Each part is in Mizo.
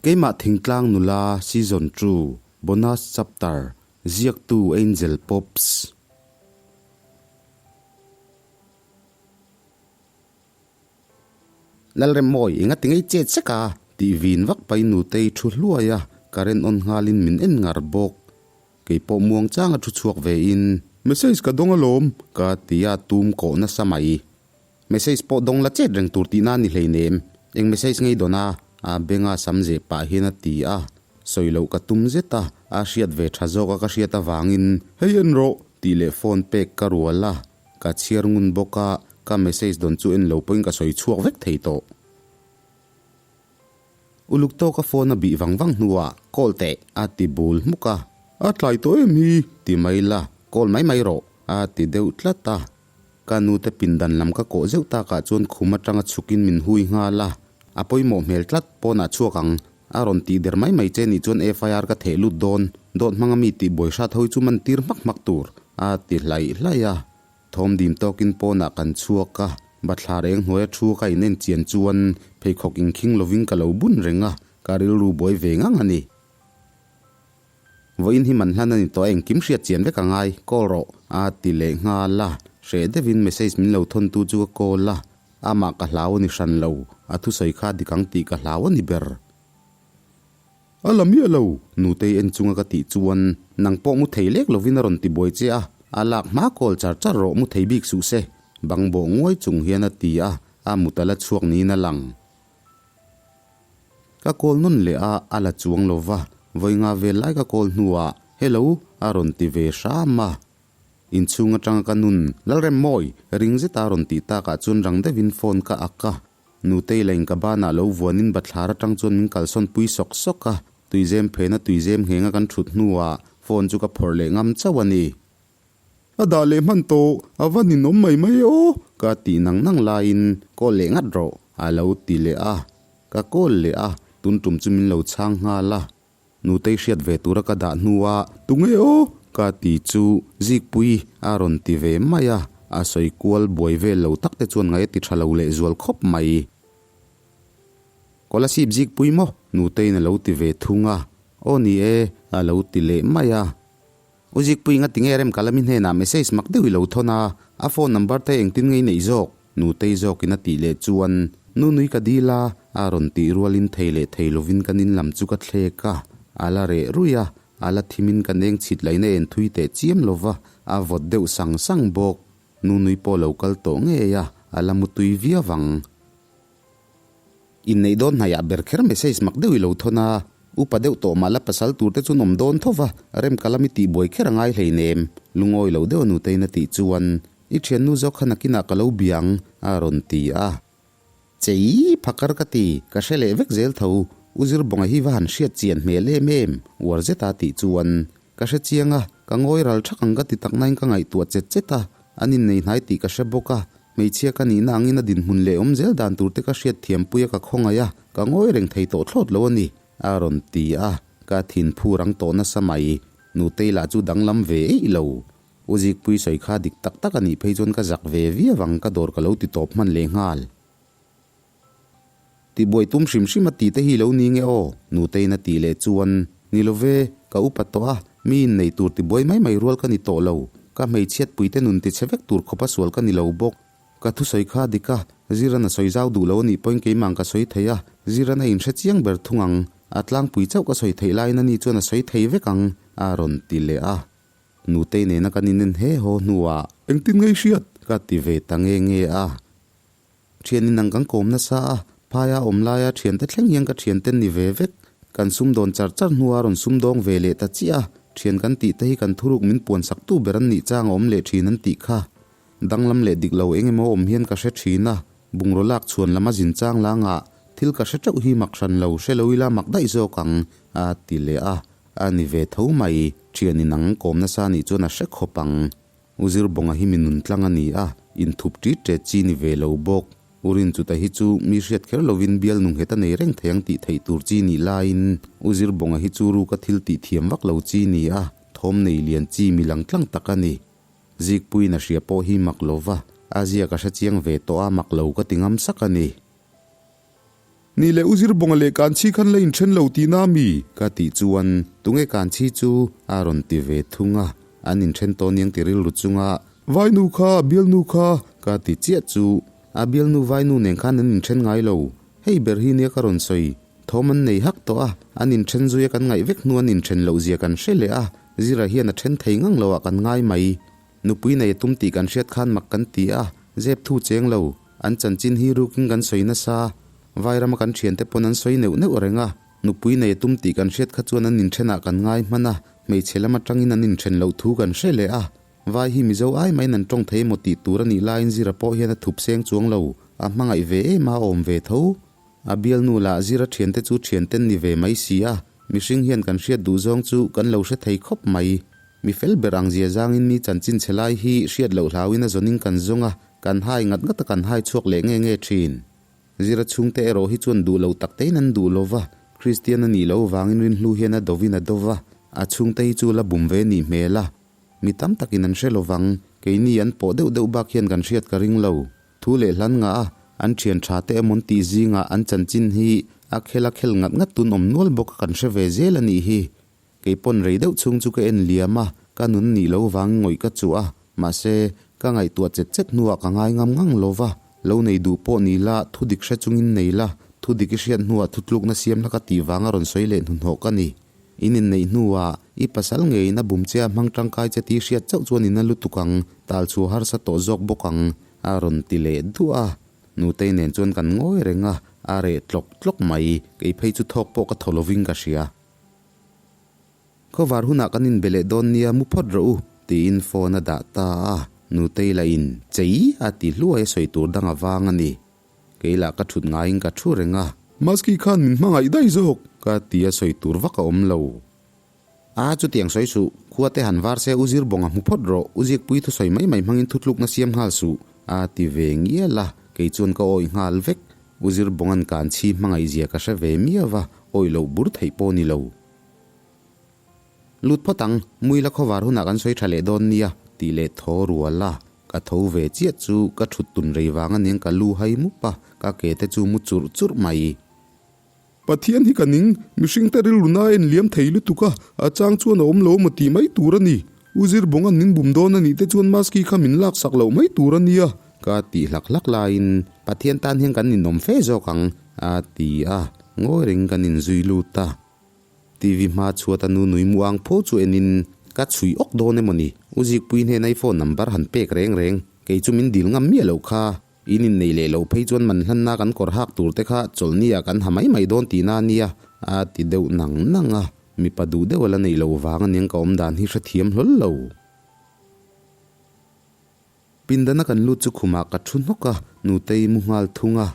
Keimah Thingtlang Nula Season 2 Bonus Chapter Ziaktu Angel Pops. Lalremmawi enga ti ngei chet sek a? Tih vin vak pai nutei thu hluai a, current on nghalin min en ngar bawk. Kei pawh muang changa thu chhuak ve in. Message ka dawng alawm ka ti a tum kawh nasa mai. Message pawh dawng la chet reng tur tihna a ni hleinem. Eng message ngei dawn a? A benga sam zeh pah hian a ti a. Sawi loh ka tum zet a, a hriat ve tha zawk a ka hriat avangin hei en rawh tih leh phone pek ka rual a. Ka chhiar ngun bawk a, ka message dawn chu en lo pawhin ka sawi chhuak vek thei tawh. Uluk tawka phone a bih vang vang hnuah call teh a ti bul hmuk a. A tlai tawh em hi? ti mai la, call mai mai rawh a ti deuh tlat a. Ka nute pindan lam ka kawh zeuh takah chuan khum atanga chhukin min hui nghal a, a pawimawh hmel tlat pawnah chhuak ang a rawn tih der mai mai che nih chuan FIR ka theh lut dawn, dawt hmanga mi tih buai hrat ho hi chu man tir hmak hmak tur a ti hlaih hlaih a. Thawm dim tawkin pawnah kan chhuak a, bathlar eng hnuaia thu ka inen chian chuan pheikhawk inkhing lovin ka lo bun reng a, ka rilru buai ve ngang a ni. Vawiin hi man hlan a ni tawh a, engkim hriat chian vek a ngai, call rawh a ti leh nghal a, hreh deuhin message min lo thawn tu chu ka call a, amah ka hlau a ni hran lo, a thusawi kha dik ang tih ka hlau a ni ber. A la miah lo, nutei en chunga ka tih chuan nang pawh mu thei lek lovin a rawn ti buai che a, a lak hma call char char rawh mu thei bik suh se, bang bawh nguai chung hian a ti a, a mut a la chhuak niin a lang. Ka call nawn leh a, a la chuang lo va, vawi nga vel lai ka call hnuah, Hello, a rawn ti ve hram a. Inchhung atanga ka nun, Lalremmawi, ring zeta a rawn tih takah chuan rang deuhin phone ka ak a. Nutei lain ka banah lo vuanin bathlar atang chuan min kalsawn pui sawk sawk a, tuizem phena tuizem nghenga kan thut hnuah phone chu ka phawrh leh ngam chauh a ni. A dah leh hman tawh, a va ninawm mai mai aw, ka tih nang nang laiin call leh ngat rawh, a lo ti leh a. Ka call leh a, tun tum chu min lo chhang nghal a. Nutei hriat ve tura ka dah hnuah tunge aw ka ti chu Zikpui a rawn ti ve mai a, a sawi kual buai vel lo tak te chuan ngaih a ti tha lo leh zual khawp mai. Kolasib Zikpui maw? Nuteiin a lo ti ve thung a, aw ni e a lo ti leh mai a. U Zikpui nga tinge rem Kalami hnenah message mak deuh i lo thawn a, a phone number te engtin nge i neih zawk? Nutei zawkin a tih leh chuan Nu nui ka dil a, a rawn tih rualin thei leh thei lovin kan in lam chu ka thlek a, a la reh ruih a, a la thimin kan eng chhit laina en thui teh chiam lova, a vawt deuh sang sang bawk. Nu nui pawh lo kal tawh ngei a, a la mutui viau ang. Inneih dawn hnaihah ber kher message mak deuh i lo thawn a, upa deuh tawh mah la pasal tur te chu an awm dawn tho va, rem ka lam i tih buai kher a ngai hleinem, lungawi lo deuh a nuteiin a tih chuan i thiannu zawk kha nakinah ka lo bia ang a rawn ti a. Chei, phakar ka ti, ka hre leh vek zel tho, U Zirbawnga hi va han hriat chian hmel em em, uar zeta tih chuan ka hre chiang a, ka ngawi ral thak ang ka ti tak nain ka ngaihtuah chet chet a, an innei hnai tih ka hre bawk a, Hmeichhia ka nihna angin a dinhmun leh awm zel dan tur te ka hriat thiampui a ka khawngaih a, ka ngawi reng thei tawh thlawt lo a ni, a rawn ti a, ka thin phu rang tawh nasa mai. Nutei lah chu danglam ve eih lo. U Zikpui sawi kha dik tak tak a nih phei chuan ka zak ve viau ang ka dawr ka lo ti tawp hman leh nghal. Tibuai tum hrim hrim a tih te hi lo ni nge aw? Nuteiin a tih leh chuan, Ni lo ve, ka upa tawh a, mi innei tur tibuai mai mai rual ka ni tawh lo. Ka hmeichhiatpuite nun tichhe vek tur khawpa sual ka ni lo bawk. Ka thusawi kha dik a, Ziran a sawi zau duh lo a nih pawhin keimah ka sawi thei a, Ziran a inhre chiang ber thung ang. A tlangpui chauh ka sawi theih laiin ani chuan a sawi thei vek ang, a rawn ti leh a. Nutei nena kan inen he haw hnuah, Engtin nge i hriat? ka ti ve ta nge nge a. Thianin ang kan kawm nasa a, phaia awm laia thiante thleng hian ka thianten ni ve vek. Kan sumdawn char char hnua rawn sumdawng ve leh ta chiah a, thian kan tih te hi kan thuruk min puan sak tu ber an nih chang a awm leh thin an tih kha. Danglam leh dik lo eng emaw awm hian ka hre thin a, bungraw lak chhuan lam a zin chang langah thil ka hre teuh hi mak hran lo, hre lo ila mak daih zawk ang, a ti leh a. A ni ve tho mai, thianin ang kawm nasa nih chuan a hre khawp ang. U Zirbawnga hi mi nun tlang a ni a, inthup ṭit ṭet chi ni ve lo bawk. U Rinchuta hi chu mi hriat kher lovin bial nung het a nei reng thei ang tih theih tur chi nih laiin U Zirbawnga hi chu ruka thil tih thiam vak lo chi ni a, thawm nei lian chi mi lang tlang tak a ni. Zikpuiin a hria pawh hi mak lo va, a zia ka hre chiang ve tawh a, mak lo ka ti ngam sak a ni. Nih leh u Zirbawnga leh Kanchhi khan la inthen lo tihna a mi? Ka tih chuan, Tunge Kanchhi chu? a rawn ti ve thung a, an inthen tawh aniang ti rilru chunga, Vainu kha, a bialnu kha, ka ti chiah chu, a bialnu vainu nen khan an inthen ngai lo. Hei ber hi nia ka rawn sawi. Thawm an nei hak tawh a, an inthen zuia kan ngaih vek hnu an inthen loh zia kan hre leh a, Zira hian a then thei ngang loah kan ngai mai. Nupui nei a tum tih kan hriat khan mak kan ti a, zep thu cheng lo, an chanchin hi rukin kan sawi nasa. Vairama kan thiante pawn an sawi neuh neuh reng a, nupui nei a tum tih kan hriat kha chuan an inthenah kan ngai hman a, hmeichhe lam atangin an inthen loh thu kan hre leh a. Vai hi Mizo ai maiin an tawng thei emaw tih tur a nih laiin Zira pawh hian a thup seng chuang lo, a hmangaih ve em a, a awm ve tho. A bialnu lah Zira thiante chu thianten ni ve mai si a, mihring hian kan hriat duh zawng chu kan lo hre thei khawp mai. Mi fel ber ang zia zangin mi chanchin chhe lai hi hriat loh hlauin a zawnin kan zawng a, kan hai ngat ngat a kan hai chhuak leh nge nge thin. Zira chhungte erawh hi chuan duh lo tak tein an duh lo va, Kristian a nih loh vangin rinhlu hian a dovin a dova, a chhungte hi chu la bum ve nih hmel a. Mi tam takin an hre lo vang, keini an pawh deuh deuh bak hian kan hriat ka ring lo. Thu leh hlan ngah a, an thian tha te emawn tih zingah an chanchin hi a khel a khel ngat ngat tun awm nual bawk a kan hre ve zel a nih hi. Kei pawn rei deuh chhung chu ka en liam a, ka nun nih lo vang ngawih ka chuh a, mahse, ka ngaihtuah chet chet hnuah ka ngai ngam ngang lo va, lo nei duh pawh ni la, thu dik hre chungin nei la, thu dik i hriat hnuah thutlukna siam la ka tih vanga rawn sawi leh hnuhnawh ka ni. In inneih hnuah i pasal ngeiin a bum che a hmang tangkai che tih hriat chauh chuan in a lutuk ang, tal chhuah harsa tawh zawk bawk ang, a rawn ti leh duah a. Nutei nen chuan kan ngawi reng a, a reh tlawk tlawk mai, kei phei chu thawk pawh ka thaw lovin ka hria. Khawvar hunah kan inbe leh dawn nia mu phawt rawh u, tiin phone a dah ta a, Nutei lah in chei a ti hluai a sawi tur dang a vang a ni. Kei lah ka thut ngaiin ka thu reng a. Maski khan min hmangaih daih zawk ka ti a sawi tur vak a awm lo. A chutiang sawi suh, khua te han var se u zir bawng a hmu phawt rawh, u zikpui thusawi mai mai hmangin thutlukna siam nghal suh a ti ve ngial a, kei chuan ka awih nghal vek. U zir bawng an kan chhi hmangaih zia ka hre ve miau va, awih loh bur theih pawh ni lo. Lut phawt ang, Muila khawvar hunah kan sawi tha leh dawn nia, tih leh thaw rual a, ka tho ve chiah chu ka thut tun rei vang aniang ka lu hai mup a, ka ke te chu mu churh churh mai. Pathian hi ka ning, mihringte rilru na a en liam thei lutuk a, a chang chuan a awm lo emaw tih mai tur a ni. U Zirbawnga'n min bum dawn a nih te chuan maski kha min laksak loh mai tur a nia. Ka tih hlak hlak laiin Pathian tan hian kan ninawm fe zawk ang, a ti a, ngawi reng kan inzui lut a. TV hma chhuat a nu nui mu ang pho chu enin ka chhui awk dawn emaw ni? U Zikpui hnena i phone number han pek reng reng, kei chu min dil ngam miah loh kha. In inneih leh loh phei chuan man hlanna kan kawr hak tur te kha chawlhni ah kan ha mai mai dawn tihna a nia, a ti deuh nang nang a. Mipa duh deuh a la neih loh vang aniang ka awm dan hi hrethiam hlawl lo. Pindana kan lut chu khumah ka thu hnawk a, Nutei mu nghal thung a.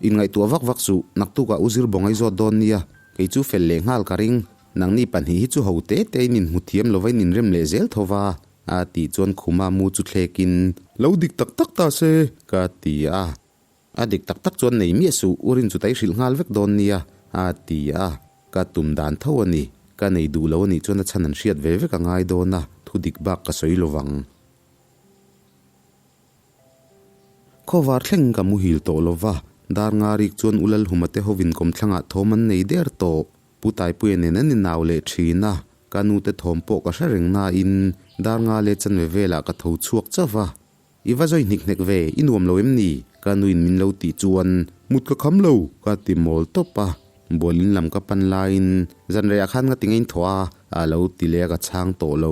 Inngaihtuah vak vak suh, naktukah u zir bawngai zawt dawn nia, kei chu fel leh nghal ka ring, nangni pahnih hi chu ho te te in inhmu thiam lova in inrem leh zel tho va, a tih chuan khuma mu chu thlekin. Lo dik tak tak ta se. Ka ti a. A dik tak tak chuan nei miah suh, u rin chu tai hrilh nghal vek dawn nia, a ti a. Ka tum dan tho a ni, ka nei duh lo a nih chuan a chhan an hriat ve vek a ngai dawn a, thu dik bak ka sawi lovang. Khawvar thleng ka muhil tawh lo va, dar nga rik chuan U Lalhuma te hovin kawmthlangah thawm an nei der tawh. Pu Taipuia nen an inau leh thin a, ka nute thawm pawh ka hre reng nain dar nga leh chanve velah ka tho chhuak chauh va. I va zawi hnik hnek ve, i nuam lo em ni? Ka nuin min lo tih chuan mut ka kham lo ka ti mawl tawp a. Bualin lam ka pan laiin zanreiah khan nga ti ngei in thawh a, a lo ti leh a ka chhang tawh lo.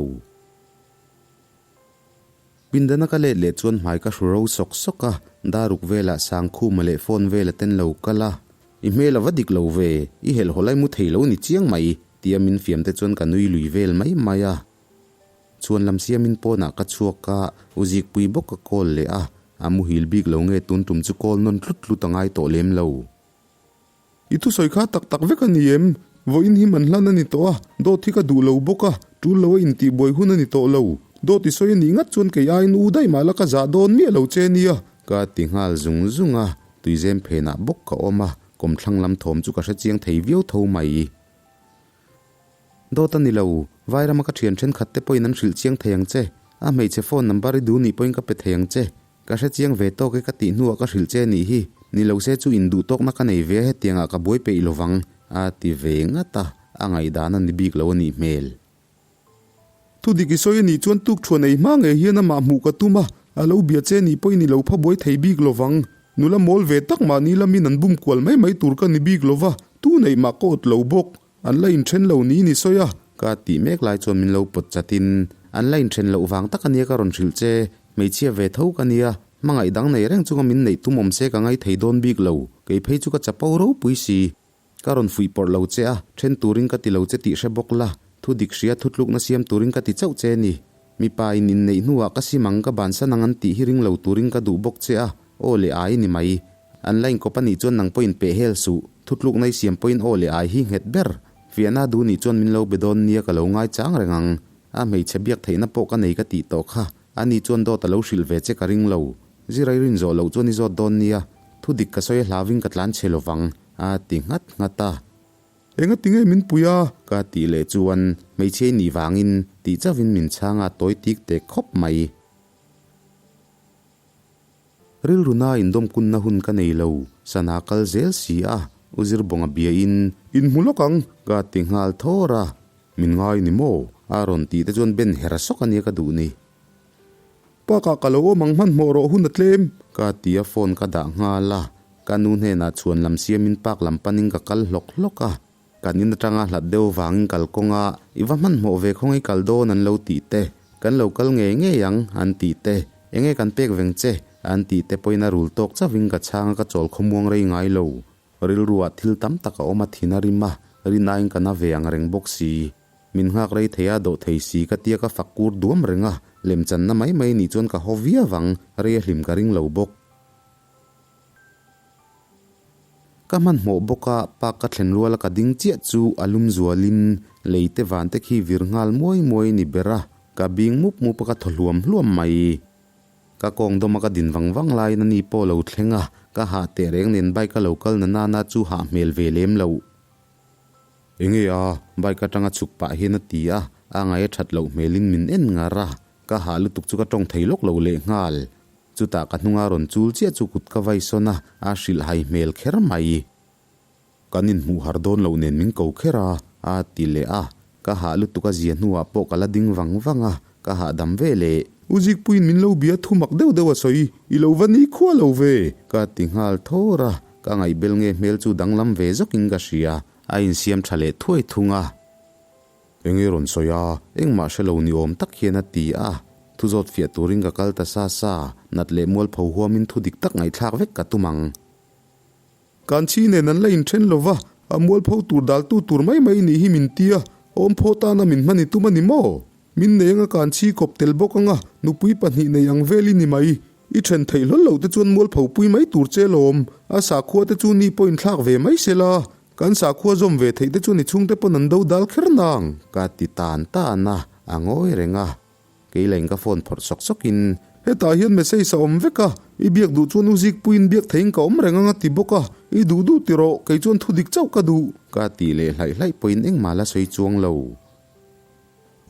Pindana ka let leh chuan hmai ka hru ro sawk sawk a, daruk velah Sangkhuma leh phone vela ten lo kal a, I hmel a va dik lo ve, i helhawlh ai mu thei lo ni chiang mai, tia min fiam te chuan ka nui lui vel mai mai a. Chhuan lam siamin pawnah ka chhuak a, u Zikpui bawk ka call leh a, a muhil bik lo nge tun tum chu call nawn tlut tlut a ngai tawh lem lo. I thusawi kha tak tak vek a ni em? Vawiin hi man hlan a ni tawh a, dawt hi ka duh lo bawk a, tul lo a intihbuai hun a ni tawh lo. Dawt i sawi a nih ngat chuan kei aiin u daih mah la ka zah dawn miah lo che nia. Ka ti nghal zung zung a, tuizem phenah bawk ka awm a, kawmthlang lam thawm chu ka hrechiang thei viau tho mai. Dawt a ni lo, Vairama ka thian thenkhat te pawhin an hrilh chiang thei ang che, a hmeichhe phone number i duh nih pawhin ka pe thei ang che, Ka hre chiang ve tawk e ka tih hnuah ka hrilh che nih hi. Ni lo se chu induhtawkna ka nei ve a hetiangah ka buai peih lovang, a ti ve ngat a, a ngaihdan a ni bik lo a nih hmel. Thudik i sawi a nih chuan tukthuan ei hma ngei hian amah hmuh ka tum a, a lo bia che nih pawhin i lo pha buai thei bik lovang. Nula mawl ve tak mahni lamin an bum kual mai mai tur ka ni bik lova, tu neih mah ka awt lo bawk. An la inthen lo niin i sawi a. Ka tih mek lai chuan min lo pawt chatin, An la inthen loh vang tak a nia ka rawn hrilh che, hmeichhia ve tho ka nia, hmangaih dang nei reng chunga min neih tum awm se ka ngai thei dawn bik lo, kei phei chu ka chapo ropui si. Ka rawn fuih pawrh lo che a, then turin ka ti lo che tih hre bawk la, thu dik hria thutlukna siam turin ka ti chauh che ni. Mipa in inneih hnuah ka sim ang ka bansan ang an tih hi ring lo turin ka duh bawk che a, aw leh ai ni mai. An la inkawp a nih chuan nang pawhin peh hel suh, thutlukna i siam pawhin aw leh ai hi nghet ber. Fiahna duh nih chuan min lo be dawn nia ka lo ngaichang reng ang. A hmeichhe biak theihna pawh ka nei ka tih tawh kha, ani chuan dawt a lo hrilh ve che ka ring lo. Zirai rin zawh loh chuan i zawt dawn nia, thu dik ka sawi a hlauin ka tlan chhe lovang, a ti nghat nghat a. Enga tinge min pui a? Ka tih leh chuan hmeichhia i nih vangin tih chauhin min chhang a tawi tik tek khawp mai. Rilru na indawmkunna hun ka nei lo, sana kal zel si a, U Zirbawnga biain. Inhmu lawk ang! Ka ti nghal thawr a. Min ngai ni maw? A rawn tih te chuan ben her sawk a nia ka duh ni. Bakah ka lo awm ang hmanhmawh rawh hun a tlem. Ka ti a phone ka dah nghal a, ka nu hnenah chhuan lam siamin park lam panin ka kal hlawk hlawk a, kan in atanga hlat deuh vangin kal kawnga i va hmanhmawh ve khawnge i kal dawn an lo tih te, kan lo kal ngei ngei ang an tih te, enge kan pek veng che an tih te pawhin a rul tawk chauhin ka chhang a ka chawl khawmuang rei ngai lo. Rilruah thil tam tak a awm a thin a rim a, rinaiin ka na ve ang reng bawk si. Min nghak rei thei a, dawh thei si ka tia ka fak kur duam reng a, lemchanna mai mai nih chuan ka haw viau ang, rei a hlim ka ring lo bawk. Ka hmanhmawh bawk a, park ka thlen rual a ka ding chiah chu a lum zualin lei te van te khi vir nghal muai muai ni ber a, ka bing mup mup a ka thaw hluam hluam mai. Ka kawng dawm a ka din vang vang laiin ani pawh lo thleng a, ka hah teh reng nen bike a lo kal na nana chu hah hmel ve lem loh. Enge a, bike atanga chhuk pah hian a ti a, a ngaih a that loh hmelin min en ngar a, ka hah lutuk chu ka tawng thei lawk lo lehnghal. Chutah ka hnunga rawn chul chiah chu kut ka vai sawn a, a hrilh hai hmel kher mai. Kan inhmuh har dawn loh nen min ko kher a, a ti leh a, ka hah lutuk a zia hnuah pawh ka la ding vang vang a, ka hahdam ve leh. U Zikpuiin min lo bia thu mak deuh deuh a sawi, i lo va ni khua lo ve. Ka ti nghal thawr a, ka ngaihbel nge hmel chu danglam ve zawkin ka hria, a insiam tha leh thuai thung a. Enge rawn sawi a, engmah hre lo ni awm tak hian a ti a, thu zawt fiah turin ka kal ta sa sa, nat leh mualpho huamin thu dik tak ngaihthlak vek ka tum ang. Kan chhi nen an la inthen lo va, a mualpho tur daltu tur mai mai nih hi min tia, awmphaw tana min hman i tum a ni maw? Min nei anga kan chhi kawp tel bawk anga nupui pahnih nei ang vel i ni mai. I then theih hlawl lo te chuan mualpho pui mai tur che lawm, a sakhua te chu ni pawh inthlak ve mai se la, kan sakhua zawm ve theih te chuan i chhungte pawn an do dal kher nang. Ka ti tan tan a, a ngawi reng a. Kei lain ka phone phawrh sawk sawkin. Hetah hian message a awm vek a, i biak duh chuan u Zikpuiin biak theiin ka awm reng ang a ti bawk a, i duh duh ti rawh, kei chuan thu dik chauh ka duh. Ka tih leh hlaih hlaih pawhin engmah la sawi chuang lo.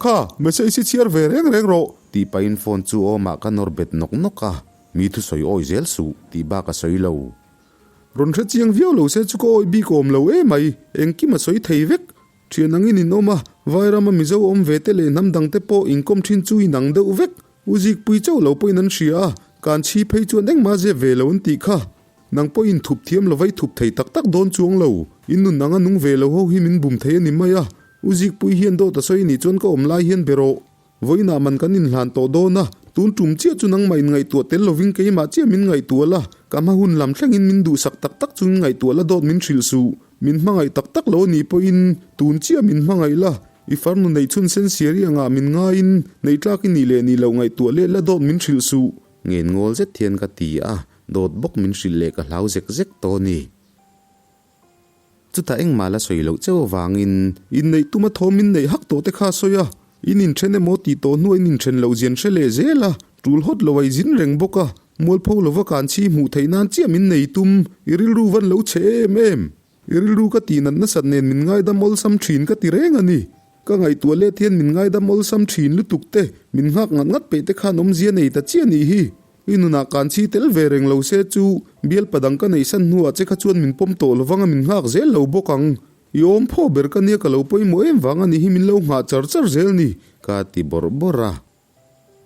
Kha, message hi chhiar ve reng reng rawh. Tih pahin phone chu awmah ka nawr bet nawk nawk a, mi thusawi awi zel suh tih bak a sawi lo. Rawn hre chiang viau lo se chu ka awi bik awm lo emai, engkim a sawi thei vek. Thian angin in awm a, Vairama Mizo awm ve te leh hnam dang te pawh inkawm thin chu in ang deuh vek. U Zikpui chauh lo pawhin an hria a, kan chhi phei chuan engmah zep ve lo an tih kha. Nang pawh in thup thiam lo va i thup thei tak tak dawn chuang lo. In nun anga nung ve lo ho hi min bum thei a ni mai a. U Zikpui hian dawt a sawi nih chuan ka awm lai hian be rawh. Vawiinah man kan inhlan tawh dawn a, tun tum chiah chu nangmah inngaihtuah tel lovin keimah chiah min ngaihtuah la, ka hma hun lam thlengin min duhsak tak tak chu in ngaihtuah la dawt min hrilh suh. Min hmangaih tak tak lo a nih pawhin tun chiah min hmangaih la, i farnu neih chhun sen siari angah min ngaiin neih tlak i nih leh nih loh ngaihtuah leh la dawt min hrilh suh. Ngen ngawl zet hian ka ti a, dawt bawk min hrilh leh ka hlau zek zek tawh a ni. Chutah engmah la sawi loh cheu avangin. Inneih tuma thawm min neih hak tawh te kha a sawi a, in inthen emaw tih tawh hnuah in inthen loh zian hre leh zel a, tul hawt lo a i zin reng bawk a, mualpho lova kan chhi hmuh theih nan chiah min nei tum, i rilru van lo chhe em em. I rilru ka tih nat nasat nen min ngaidam awlsam thin ka ti reng a ni. Ka ngaihtuah let hian min ngaidam awlsam thin lutuk te, min nghak ngat ngat peih te khan awmzia nei ta chiah nih hi. I nunah kan chhi tel ve reng lo se chu bialpa dang ka neihsan hnuah che kha chuan min pawm tawh lovang a min nghak zel lo bawk ang. I awm phaw ber ka nia ka lo pawimawh em vang a nih hi min lo nghah char char zel ni ka ti bawrh bawrh a.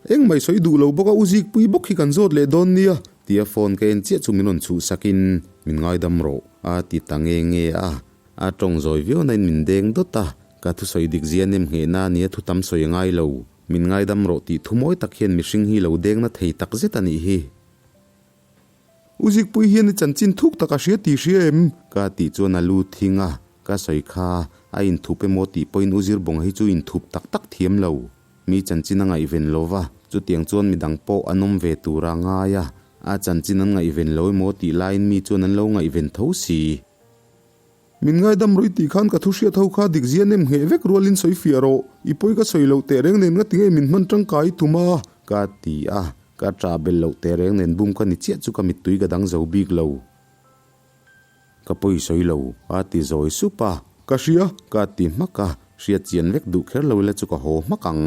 Engmah i sawi duh lo bawk a u Zikpui bawk hi kan zawt leh dawn nia tia phone ka en chiah chu min rawn chhuh sakin min ngaidam rawh a ti ta nge nge a. A tawng zawi viau nain min deng dawt a, ka thusawi dik zia nem nghehna a nia thu tam sawi a ngai lo. Min ngaidam rawh tih thu mawi tak hian mihring hi lo dengna thei tak zet a nih hi. U Zikpui hian i chanchin thuk tak a hria tih hria em? Ka tih chuan a lu thing a, ka sawi kha a inthup emaw tih pawhin U Zirbawnga hi chu inthup tak tak thiam lo. Mi chanchin a ngaihven lo va, chutiang chuan midang pawh an awm ve tur a ngai a, a chanchin an ngaihven lo emaw tih laiin mi chuan an lo ngaihven tho si. Min ngaidam rawih tih khan ka thu hriat ho kha dik zia nem ngheh vek rualin sawi fiah rawh, i pawi ka sawi loh teh reng nen nga tinge min hman tangkai tum a? Ka ti a, ka ṭah bel loh teh reng nen bum ka ni chiah chu ka mittui ka dang zo bik lo. Ka pawi sawi lo, a ti zawi sup a. Ka hria, ka ti hmak a, hriat chian vek duh kher lo ila chu ka haw hmak ang.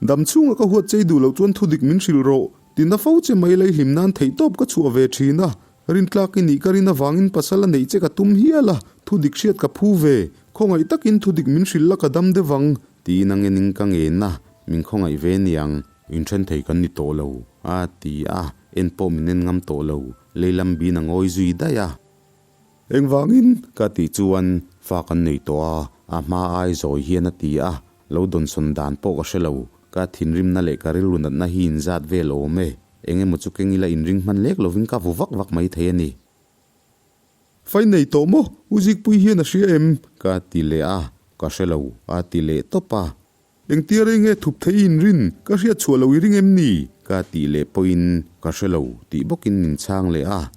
Dam chhunga ka huat chei duh loh chuan thudik min hrilh rawh. Tina fo che mai lei hlim nan theihtawp ka chhuah ve thin a. Rintlak i nih ka rin avangin pasal a neih che ka tum hial a, thudik hriat ka phu ve. Khawngaih takin thudik min hrilh la ka dam deuh ang. Tiin a ngening ka ngen a, min khawngaih ve niang. Inthen thei kan ni tawh lo, a ti a, en pawh min en ngam tawh lo. Leilam bin a ngawi zui daih a. Engvangin? Ka tih chuan fa kan nei tawh a, a hma ai zawi hian a ti a, lo dawnsawn dan pawh ka hre lo, ka thinrimna leh ka rilru natna hi inzat vel awm e, eng emaw chu keng ila inring hman lek lovin ka vu vak vak mai thei a ni. Fai nei tawh maw? U Zikpui hian a hria em? Ka ti leh a, ka hre lo, a ti leh tawp a. Engtia rei nge thup thei i inrin? Ka hriat chhuah lo i ring em ni? Ka tih leh pawhin ka hre lo tih bawkin min chhang leh a.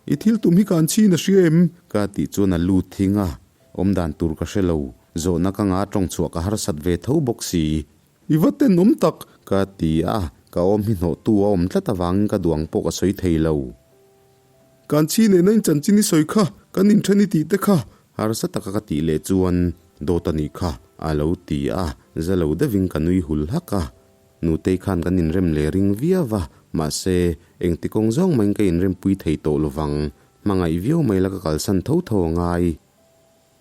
I thil tum hi kan chhin a hria em? Ka tih chuan a lut thing a, awmdan tur ka hre lo. Zawhna ka nga tawng chhuah ka harsat ve tho bawk si. I va tenawm tak! Ka ti a, ka awm hi hnawhtu a awm tlat avangin ka duang pawh ka sawi thei lo. Kan chhi nena in chanchin i sawi kha, kan inthen i tih te kha. Harsa taka ka tih leh chuan dawt a nih kha a lo ti a, za lo deuhin ka nui hul hak a. Nutei khan kan inrem leh ring viau va, mahse, engti kawng zawng maiin ka inrempui thei tawh lovang, hmangaih viau mai la ka kalsan tho tho a ngai.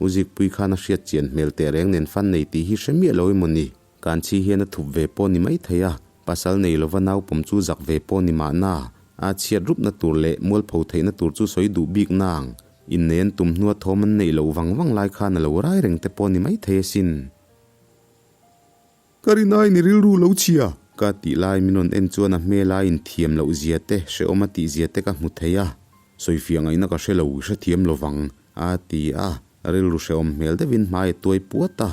U Zikpui khan a hriat chian hmel teh reng nen fan nei tih hi hre miah lo emaw ni? Kan chhi hian a thup ve pawh ni mai thei a, pasal nei lova naupawm chu zak ve pawh ni mahna, a chhiat rupna tur leh mualpho theihna tur chu sawi duh bik nang. Innei an tum hnua thawm an neih loh vang vang lai khan a lo rai reng te pawh ni mai thei asin. Ka rin aiin i rilru lo chhia. Ka tih lai min rawn en chuan a hmel a inthiam loh zia te, hrehawm a tih zia te ka hmu thei a. Sawifiah ngaihna ka hre lo, i hrethiam lo vang, a ti a, rilru hrehawm hmel deuhin hmai a tuai puat a.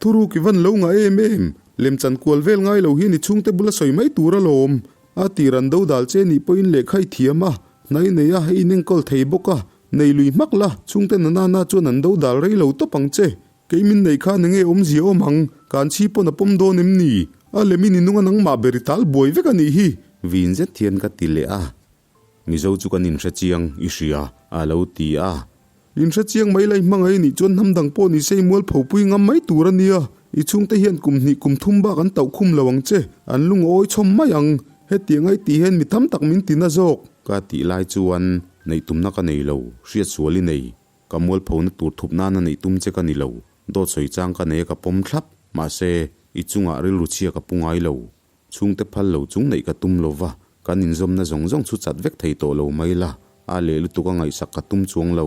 Thuruk i van lo ngah em em, lemchan kual vel ngai lo hian i chhungte bula sawi mai tur alawm. A tir an do dal che nih pawhin lehkha i thiam a, hnai nei a, i inenkawl thei bawk a, nei lui hmak la, chhungte nanana chuan an do dal rei lo tawp ang che. Kei min nei khan enge awmzia awm ang, kan chhi pawn a pawm dawn em ni? A lem in i nung a nangmah ber i tal buai vek a nih hi. Vin zet hian ka ti leh a. Mizo chu kan inhre chiang, i hria, a lo ti a. Inhre chiang mai la i hmangaih nih chuan hnam dang pawh ni se i mualpho pui ngam mai tur a nia. I chhungte hian kum hnih kum thum bak an tauh khum lo ang che, an lung a awi chhawm mai ang. Hetiang a i tih hian mi tam tak min ti na zawk. Ka tih lai chuan neih tumna ka nei lo, hriat sual i nei. Ka mualphona tur thup nana neih tum che ka ni lo, dawt sawi chang ka nei a ka pawm thlap, mahse, i chungah rilru chhia ka pu ngai lo. Chhungte phal lo chung neih ka tum lo va, kan inzawmna zawng zawng chu chat vek thei tawh lo mai la, a leh lutuk a ngaihsak ka tum chuang lo.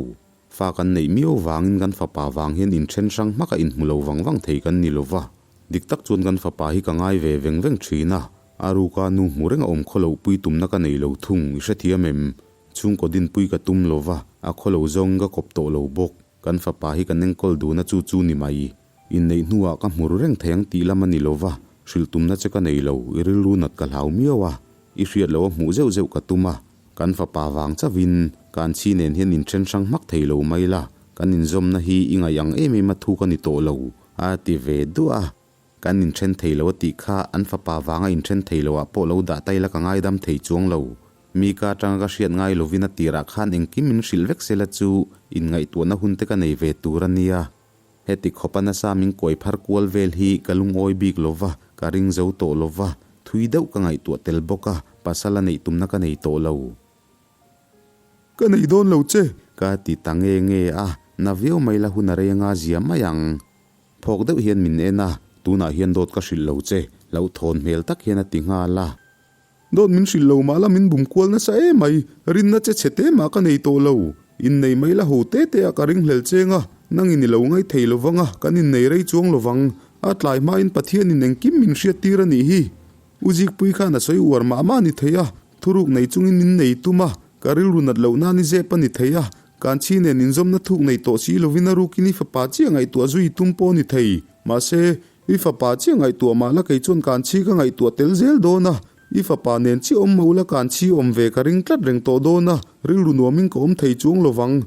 Fa kan neih miau vangin kan fapa vang hian inthen hrang hmaka inhmu lo vang vang thei kan ni lo va, dik tak chuan kan fapa hi ka ngai ve veng veng thin a, a ruka nu hmu reng a awm khaw loh pui tumna ka nei lo thung, i hrethiam em? Chhungkaw dinpui ka tum lo va, a khaw lo zawngin ka kawp tawh lo bawk. Kan fapa hi kan enkawl dun a chu chu ni mai. Inneih hnuah ka hmur reng thei ang tih lam a ni lo va, hrilh tumna che ka nei lo, i rilru nat ka hlau miau a, i hriat loh a hmuh zeuh zeuh ka tum a, kan fapa vang chauhin kan chhi nen hian inthen hrang hmak thei lo mai la, kan inzawmna hi i ngaih ang em em a thuk a ni tawh lo, a ti ve duah a. Kan inthen thei lo a tih kha an fapa vanga inthen thei loah pawh lo dah ta ila ka ngaidam thei chuang lo. Mi ka atanga ka hriat ngai lovin a tirah khan engkim min hrilh vek sela chu inngaihtuahna hun te ka nei ve tur a nia. Heti khawpa nasa min kuai phar kual vel hi ka lungawi bik lova, ka ring zo tawh lova. Thui deuh ka ngaihtuah tel bawk a, pasal a neih tumna ka nei tawh lo. Ka nei dawn lo che. Ka ti ta nge nge a, na viau mai la hun a rei anga zia mai ang. Phawk deuh hian min en a, tunah hian dawt ka hrilh lo che, hlauhthawn hmel tak hian a ti nghal a. Dawt min hrilh lo mah la min bum kual nasa em mai, rinna che chhe te mah ka nei tawh lo. Innei mai la ho te te ah ka ringhlel cheng a, nangin i lo ngaih thei lovang a, kan innei rei chuang lovang. A tlai hmain Pathianin engkim min hriattir a nih hi. U Zikpui khan a sawi uar mah mah a ni thei a, thuruk nei chungin min nei tum a, ka rilru nat loh nan i zep a ni thei a, Kanchhi nen inzawmna thuk nei tawh si lovin a rukin i fapa chiah ngaihtuah zui tum pawh a ni thei. Mahse, I fapa chiah ngaihtuah mah la kei chuan Kanchhi ka ngaihtuah tel zel dawn a, i fapa nen chiah awm mah ula Kanchhi awm ve ka ring tlat reng tawh dawn a, rilru nuamin ka awm thei chuang lo vang.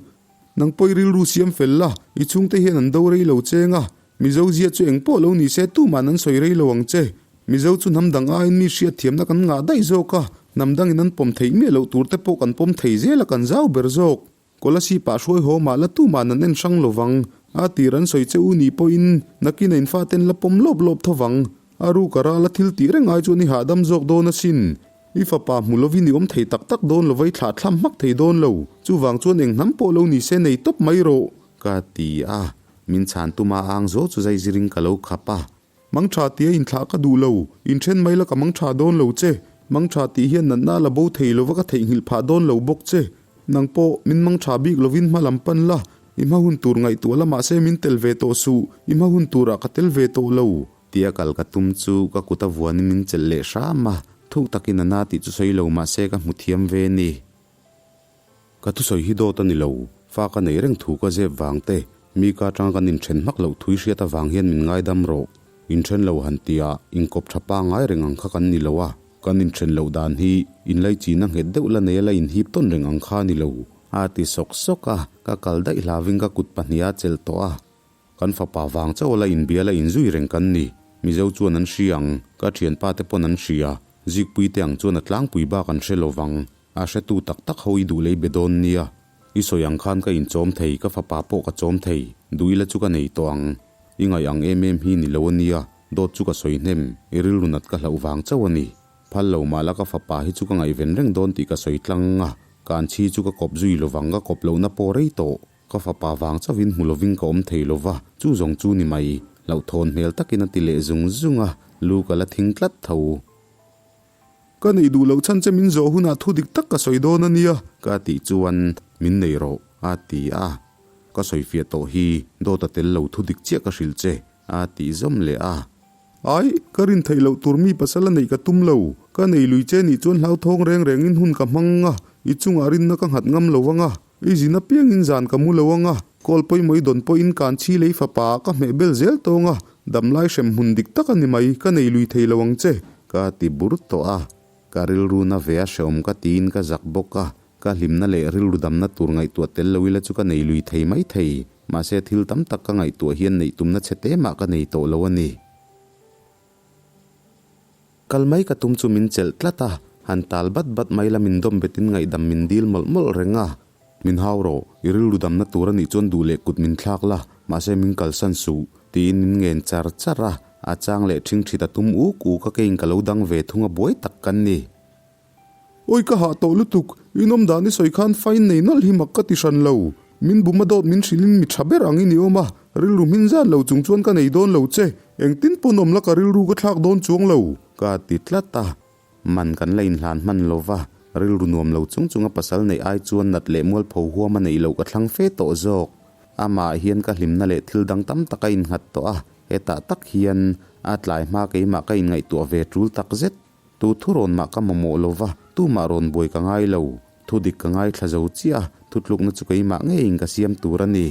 Nang pawh i rilru siam fel la, i chhungte hian an do rei lo cheng a, Mizo zia chu eng pawh lo ni se tuman an sawi rei lo ang che. Mizo chu hnam dang aiin mi hriatthiamna kan ngah daih zawk a, hnam dangin an pawm theih miah loh tur te pawh kan pawm thei zel a kan zau ber zawk. Kolasib ah hruai haw mah la tuman an en hrang lo vang. A tir an sawi che u nih pawhin nakin a infaten la pawm lawp lawp tho vang. A ruk a ral a thil tih reng ai chuan i hahdam zawk dawn asin. I fapa hmu lovin i awm thei tak tak dawn lo va i thlah thlam hmak thei dawn lo. Chuvang chuan eng hnam pawh lo ni se nei tawp mai rawh. Ka ti a, min chhan tuma ang zo chu zai zirin ka lo khap a. Mang tha tia inthlah ka duh lo, inthen mai la ka mang tha dawn lo che. Mang tha tih hian natna la bo thei lova ka theihnghilh phah dawn lo bawk che. Nang pawh, min mang tha bik lovin hma lam pan la, i hma hun tur ngaihtuah la mahse min tel ve tawh suh, i hma hun turah ka tel ve tawh lo. Tia kal ka tum chu ka kut a vuanin min chelh leh hram a, thuk takin a na tih chu sawi lo mahse ka hmu thiam ve ni. Ka thusawi hi dawt a ni lo, fa ka nei reng thu ka zep vang te, mi ka atanga kan inthen hmak loh thui hriat avang hian min ngaidam rawh. Inthen lo han tia inkawp tha pangai reng ang kha kan ni lo a, kan inthen loh dan hi inlaichina nghet deuh la nei a la inhip tawn reng ang kha a ni lo. A ti sawk sawk a, ka kal daih hlavin ka kut pahniha chelh tawh a. Kan fapa vang chauh la inbia la inzui reng kan ni. Mizo chuan an hria ang, ka thianpa te pawn an hria. Zikpui te ang chuan a tlangpui bak an hre lovang. A hretu tak tak ho i duh lei be dawn nia. I sawi ang khan ka inchawm thei, ka fapa pawh ka chawm thei. Duh ila chu ka nei tawh ang. I ngaih ang em em hi ni lo a nia, dawt chu ka sawi hnem, i rilru nat ka hlauh vang chauh a ni. Phal lo mah la ka fapa hi chu ka ngaihven reng dawn tih ka sawi tlang a, kan chhi chu ka kawp zui lovang ka kawp lohna pawh rei tawh. Ka fapa vang chauhin hmu lovin ka awm thei lova, chu zawng chu ni mai. Hlauhthawn hmel takin a ti leh zung zung a, lu ka la thing tlat tho. Ka neih duh loh chhan che min zawh hunah thu dik tak ka sawi dawn a nia. Ka tih chuan min nei rawh, a ti a. Ka sawi fiah tawh hi, dawt a tel lo thu dik chiah ka hrilh che, a tih zawm leh a. Ai, ka rin theih loh tur mi pasal a neih ka tum lo. Ka nei lui che nih chuan hlauthawng reng rengin hun ka hmang ang a, i chungah rinna ka nghat ngam lo ang a, i zin apiangin zan ka mu lo ang a, kawl pawimawh i dawn pawhin kan chhi lei fapa ah ka hmeh bel zel tawng a, damlai hrem hmun dik tak a ni mai, ka nei lui thei lo ang che. Ka ti bur tawh a, ka rilru na ve a hrehawm ka tiin ka zak bawk a, ka hlimna leh rilru damna tur ngaihtuah tel lo ila chu ka nei lui thei mai thei. Mahse thil tam tak ka ngaihtuah hian neih tumna chhe te mah ka nei tawh lo a ni. Kal mai ka tum chu min chelh tlat a, han tal bat bat mai la min dawm betin ngaihdam min dil mawlh mawlh reng a. Min hau rawh, i rilru damna tur a nih chuan duh leh kut min thlak la, mahse min kalsan suh, tiin min ngen char char a, a chang leh ṭhingṭhit a tum uk uk a keiin ka lo dang ve thung a buai tak kan ni. Awi ka hah tawh lutuk, inawm dan i sawi khan fine nei nawlh hi mak ka ti hran lo. Min bum a dawt min hrilhin mi tha ber angin i awm a, rilru hmin zan lo chung chuan ka nei dawn lo che, engtin pawn awm la ka rilru ka thlak dawn chuang lo. Ka ti tlat a, man kan la inhlan hman lo va, rilru nuam lo chung chunga pasal neih ai chuan nat leh mualpho huam a neih loh ka thlang fe tawh zawk. Amah hian ka hlimna leh thil dang tam tak a innghat tawh a, hetah tak hian a tlai hma keimah ka inngaihtuah ve tul tak zet. Tu thu rawn mah ka mamawh lo va, tumah rawn buai ka ngai lo. Thu dik ka ngaithla zo chiah a, thutlukna chu keimah ngeiin ka siam tur a ni.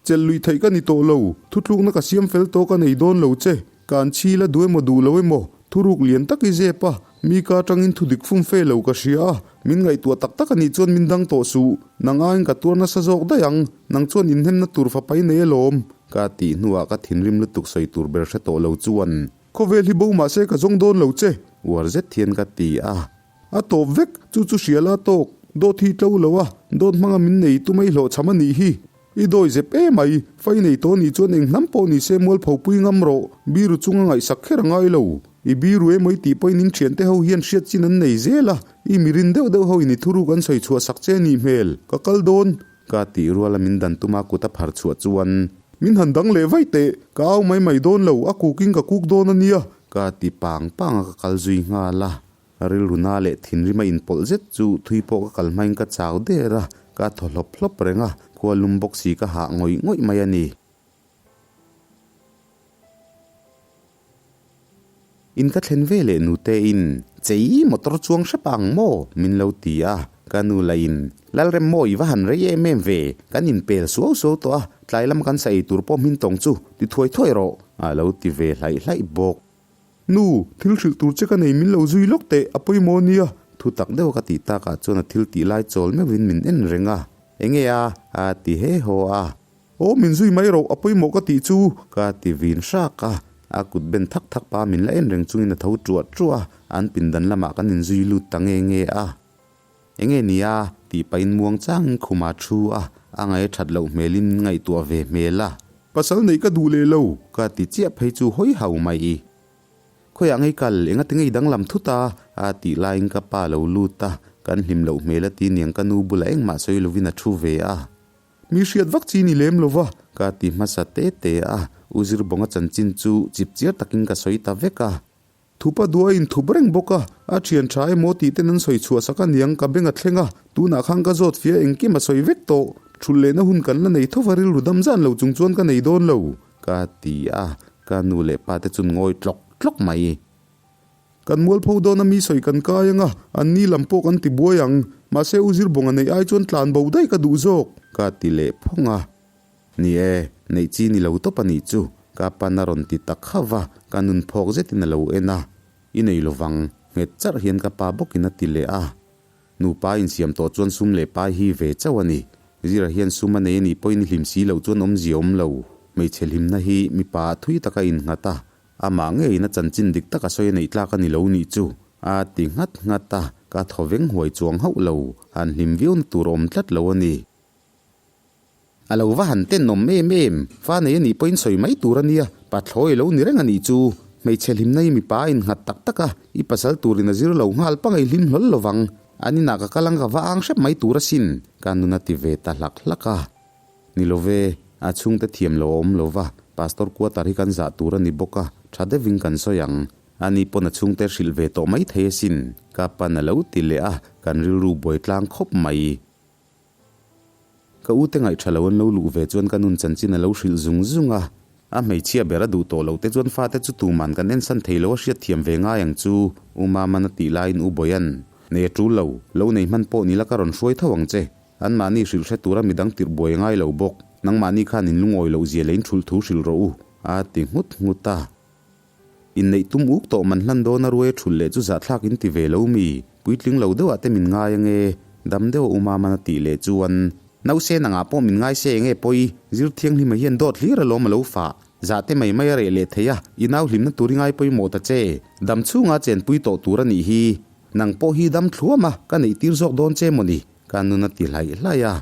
Chelh luih theih ka ni tawh lo, thutlukna ka siam fel tawh ka nei dawn lo che. Ka an chhil a duh emaw duh lo emaw, thuruk lian tak i zep a, mi ka atangin thu dik fum fe lo ka hria a, min ngaihtuah tak tak a nih chuan min dang tawh suh. Nang aiin ka tuar nasa zawk daih ang, nang chuan inhnemna tur fapa i nei alawm. Ka tih hnuah ka thinrim lutuk sawi tur ber hre tawh lo chuan. Khawvel hi bo mah se ka zawng dawn lo che. Uar zet hian ka ti a. A tawp vek, chu chu hria la tawk. Dawt hi tlo lo a, dawt hmanga min nei tumai hlawhchham a nih hi. I dawi zep em mai, fai nei tawh nih chuan eng hnam pawh ni se mualpho pui ngam rawh, biru chunga ngaihsak kher a ngai lo. I biru emaw i tih pawhin in thiante ho hian hriat chin an nei zel a, i mirin deuh deuh ho in i thuruk an sawi chhuah sak che a nih hmel. Ka kal dawn. Ka tih ruala min dan tuma kut a phar chhuah chuan. Min han dang leh vaih teh, ka au mai mai dawn lo, a kukin ka kuk dawn a nia. Ka ti pang pang a ka kal zui nghal a. Rilru na leh thinrim a inpawlh zet chu thui pawh ka kal hmain ka chau der a, ka thaw hlawp hlawp reng a, khua lum bawk si ka hah ngawih ngawih mai a ni. In ka thlen ve leh nute-in, Chei, motor chuang hrep ang maw? min lo ti a, ka nu lahin, Lalrem maw i va han rei em em ve, kan inpel suau suau tawh a, tlai lama kan sa ei tur pawh hmin tawng chu ti thuai thuai rawh, a lo ti ve hlaih hlaih bawk. Nu, thil hrilh tur che ka nei min lo zui lawk teh, a pawimawh nia. Thu tak deuh ka tih takah chuan a thil tih lai chawl meuhin min en reng a, Enge a? a ti he haw a. Aw, min zui mai rawh, a pawimawh ka tih chu. Ka ti vin hrak a, a kut ben thak thak pa min la en reng chungin a tho ṭuah ṭuah a, an pindan lamah kan inzui lut ta nge nge a. Enge nia? tih pahin muang changin khuma thu a, a ngaih a ṭhat loh hmelin min ngaihtuah ve hmel a. Pasal neih ka duh leh lo. Ka ti chiah phei chu hawi hau mai. Khawiah ngei kal, enga ti ngei danglam thut a? a tih laiin ka pa lo lut a, kan hlim loh hmel a ti niang ka nu bulah engmah sawi lovin a thu ve a. Mi hriat vak chi ni lem lova. Ka ti hmasa te te a, U Zirbawnga chanchin chu chipchiar takin ka sawi ta vek a. Thupa duh a inthup reng bawk a, a thian tha emaw tih ten an sawi chhuah sak a niang ka beng a thleng a, tunah khan ka zawt fia engkim a sawi vek tawh. Thulh lehna hun kan la nei thova rilru dam zan lo chung chuan ka nei dawn lo. Ka ti a, ka nu leh pa te chun ngawi tlawk tlawk mai. Kan mualpho dawn a mi sawi kan kai ang a, an ni lam pawh kan ti buai ang. Mahse u Zirbawnga neih ai chuan tlan bo daih ka duh zawk. Ka ti leh phawng a. Ni e, neih chi ni lo tawp a nih chu, ka pan a rawn ti tak khauh va, ka nun phawk zetin a lo en a. I nei lovang, nghet charh hian ka pa bawkin a ti leh a. Nupa insiam tawh chuan sum leh pai hi ve chauh a ni. Zira hian sum a nei a nih pawhin i hlim si loh chuan awmzia awm lo. Hmeichhe hlimna hi mipa ah thui taka innghat a, amah ngeiin a chanchin dik taka sawi a neih tlak a ni lo nih chu a ti nghat nghat a, ka thaw veng huai chuang hauh lo, han hlim viauna tur a awm tlat lo a ni. A lo va han tenawm em em, fa nei a nih pawhin sawi mai tur a nia, pathlawi lo ni reng a nih chu. Hmeichhe hlimna hi mipa a innghat tak tak a, i pasal turin a zir lo nghal pangai hlim hlawl lovang. An inah ka kal ang ka va ang hrep mai tur asin, ka nun a ti ve ta hlak hlak a. Ni lo ve, a chhungte thiam lo a awm lo va, Pastor quarter hi kan zah tur a ni bawk a, tha deuhin kan sawi ang. Ani pawn a chhungte hrilh ve tawh mai thei asin, ka pan a lo ti leh a, kan rilru buai tlang khawp mai. Ka u te ngaih tha lo an lo luh ve chuan ka nun chanchin a lo hrilh zung zung a. A hmeichhia ber a duh tawh lo te chuan fate chu tuman kan ensan thei lo a hriat thiam ve ngai ang chu, U Maman a tih laiin U Bawian, Nei a tul lo, lo nei hman pawh ni la ka rawn hruai tho ang che. Anmahni hrilh hre tura midang tirh buai a ngai lo bawk. Nangmahni khan in lungawi loh zia leh in thulh thu hrilh rawh u, a ti nghut nghut a. Inneih tum uk tawh man hlan dawn a ruai a thulh leh chu zahthlak in ti ve lo mi, puitling lo deuh ah te min ngai ange, dam deuh a u Maman a tih leh chuan, Nause nangah pawh min ngai se enge pawi, zir thianghlima hian dawt hlir alawm a lo fah, zah te mai mai a reh leh thei a, i nau hlimna tur i ngai pawimawh ta che, dam chhunga chenpui tawh tur a nih hi, nang pawh hi dam thluam a, ka neih tir zawk dawn che mawni, ka nun a ti hlaih hlaih a.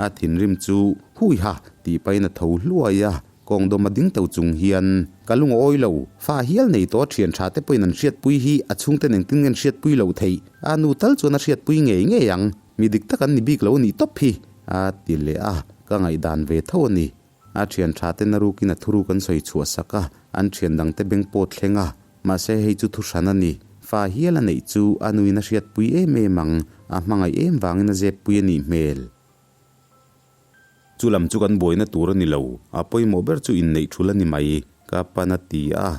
A thinrim chu hui ha tih pahin a tho hluai a, kawng dawm a ding to chung hian, Ka lung a awi lo, fa hial nei tawh a thian tha te pawhin an hriatpui hi a chhungten engtin nge an hriatpui lo theih, a nu tal chuan a hriatpui ngei ngei ang, mi dik tak an ni bik lo a nih tawp hi, a ti leh a, ka ngaihdan ve tho a ni. A thian tha ten a rukin a thuruk an sawi chhuah sak a, an thian dang te beng pawh thleng a, mahse hei chu thu hran a ni. Fa hial a neih chu a nuin a hriatpui em em ang, a hmangaih em vangin a zeppui a nih hmel. Chu lam chu kan buaina tur a ni lo, a pawimawh ber chu inneih thul a ni mai, ka pan a ti a.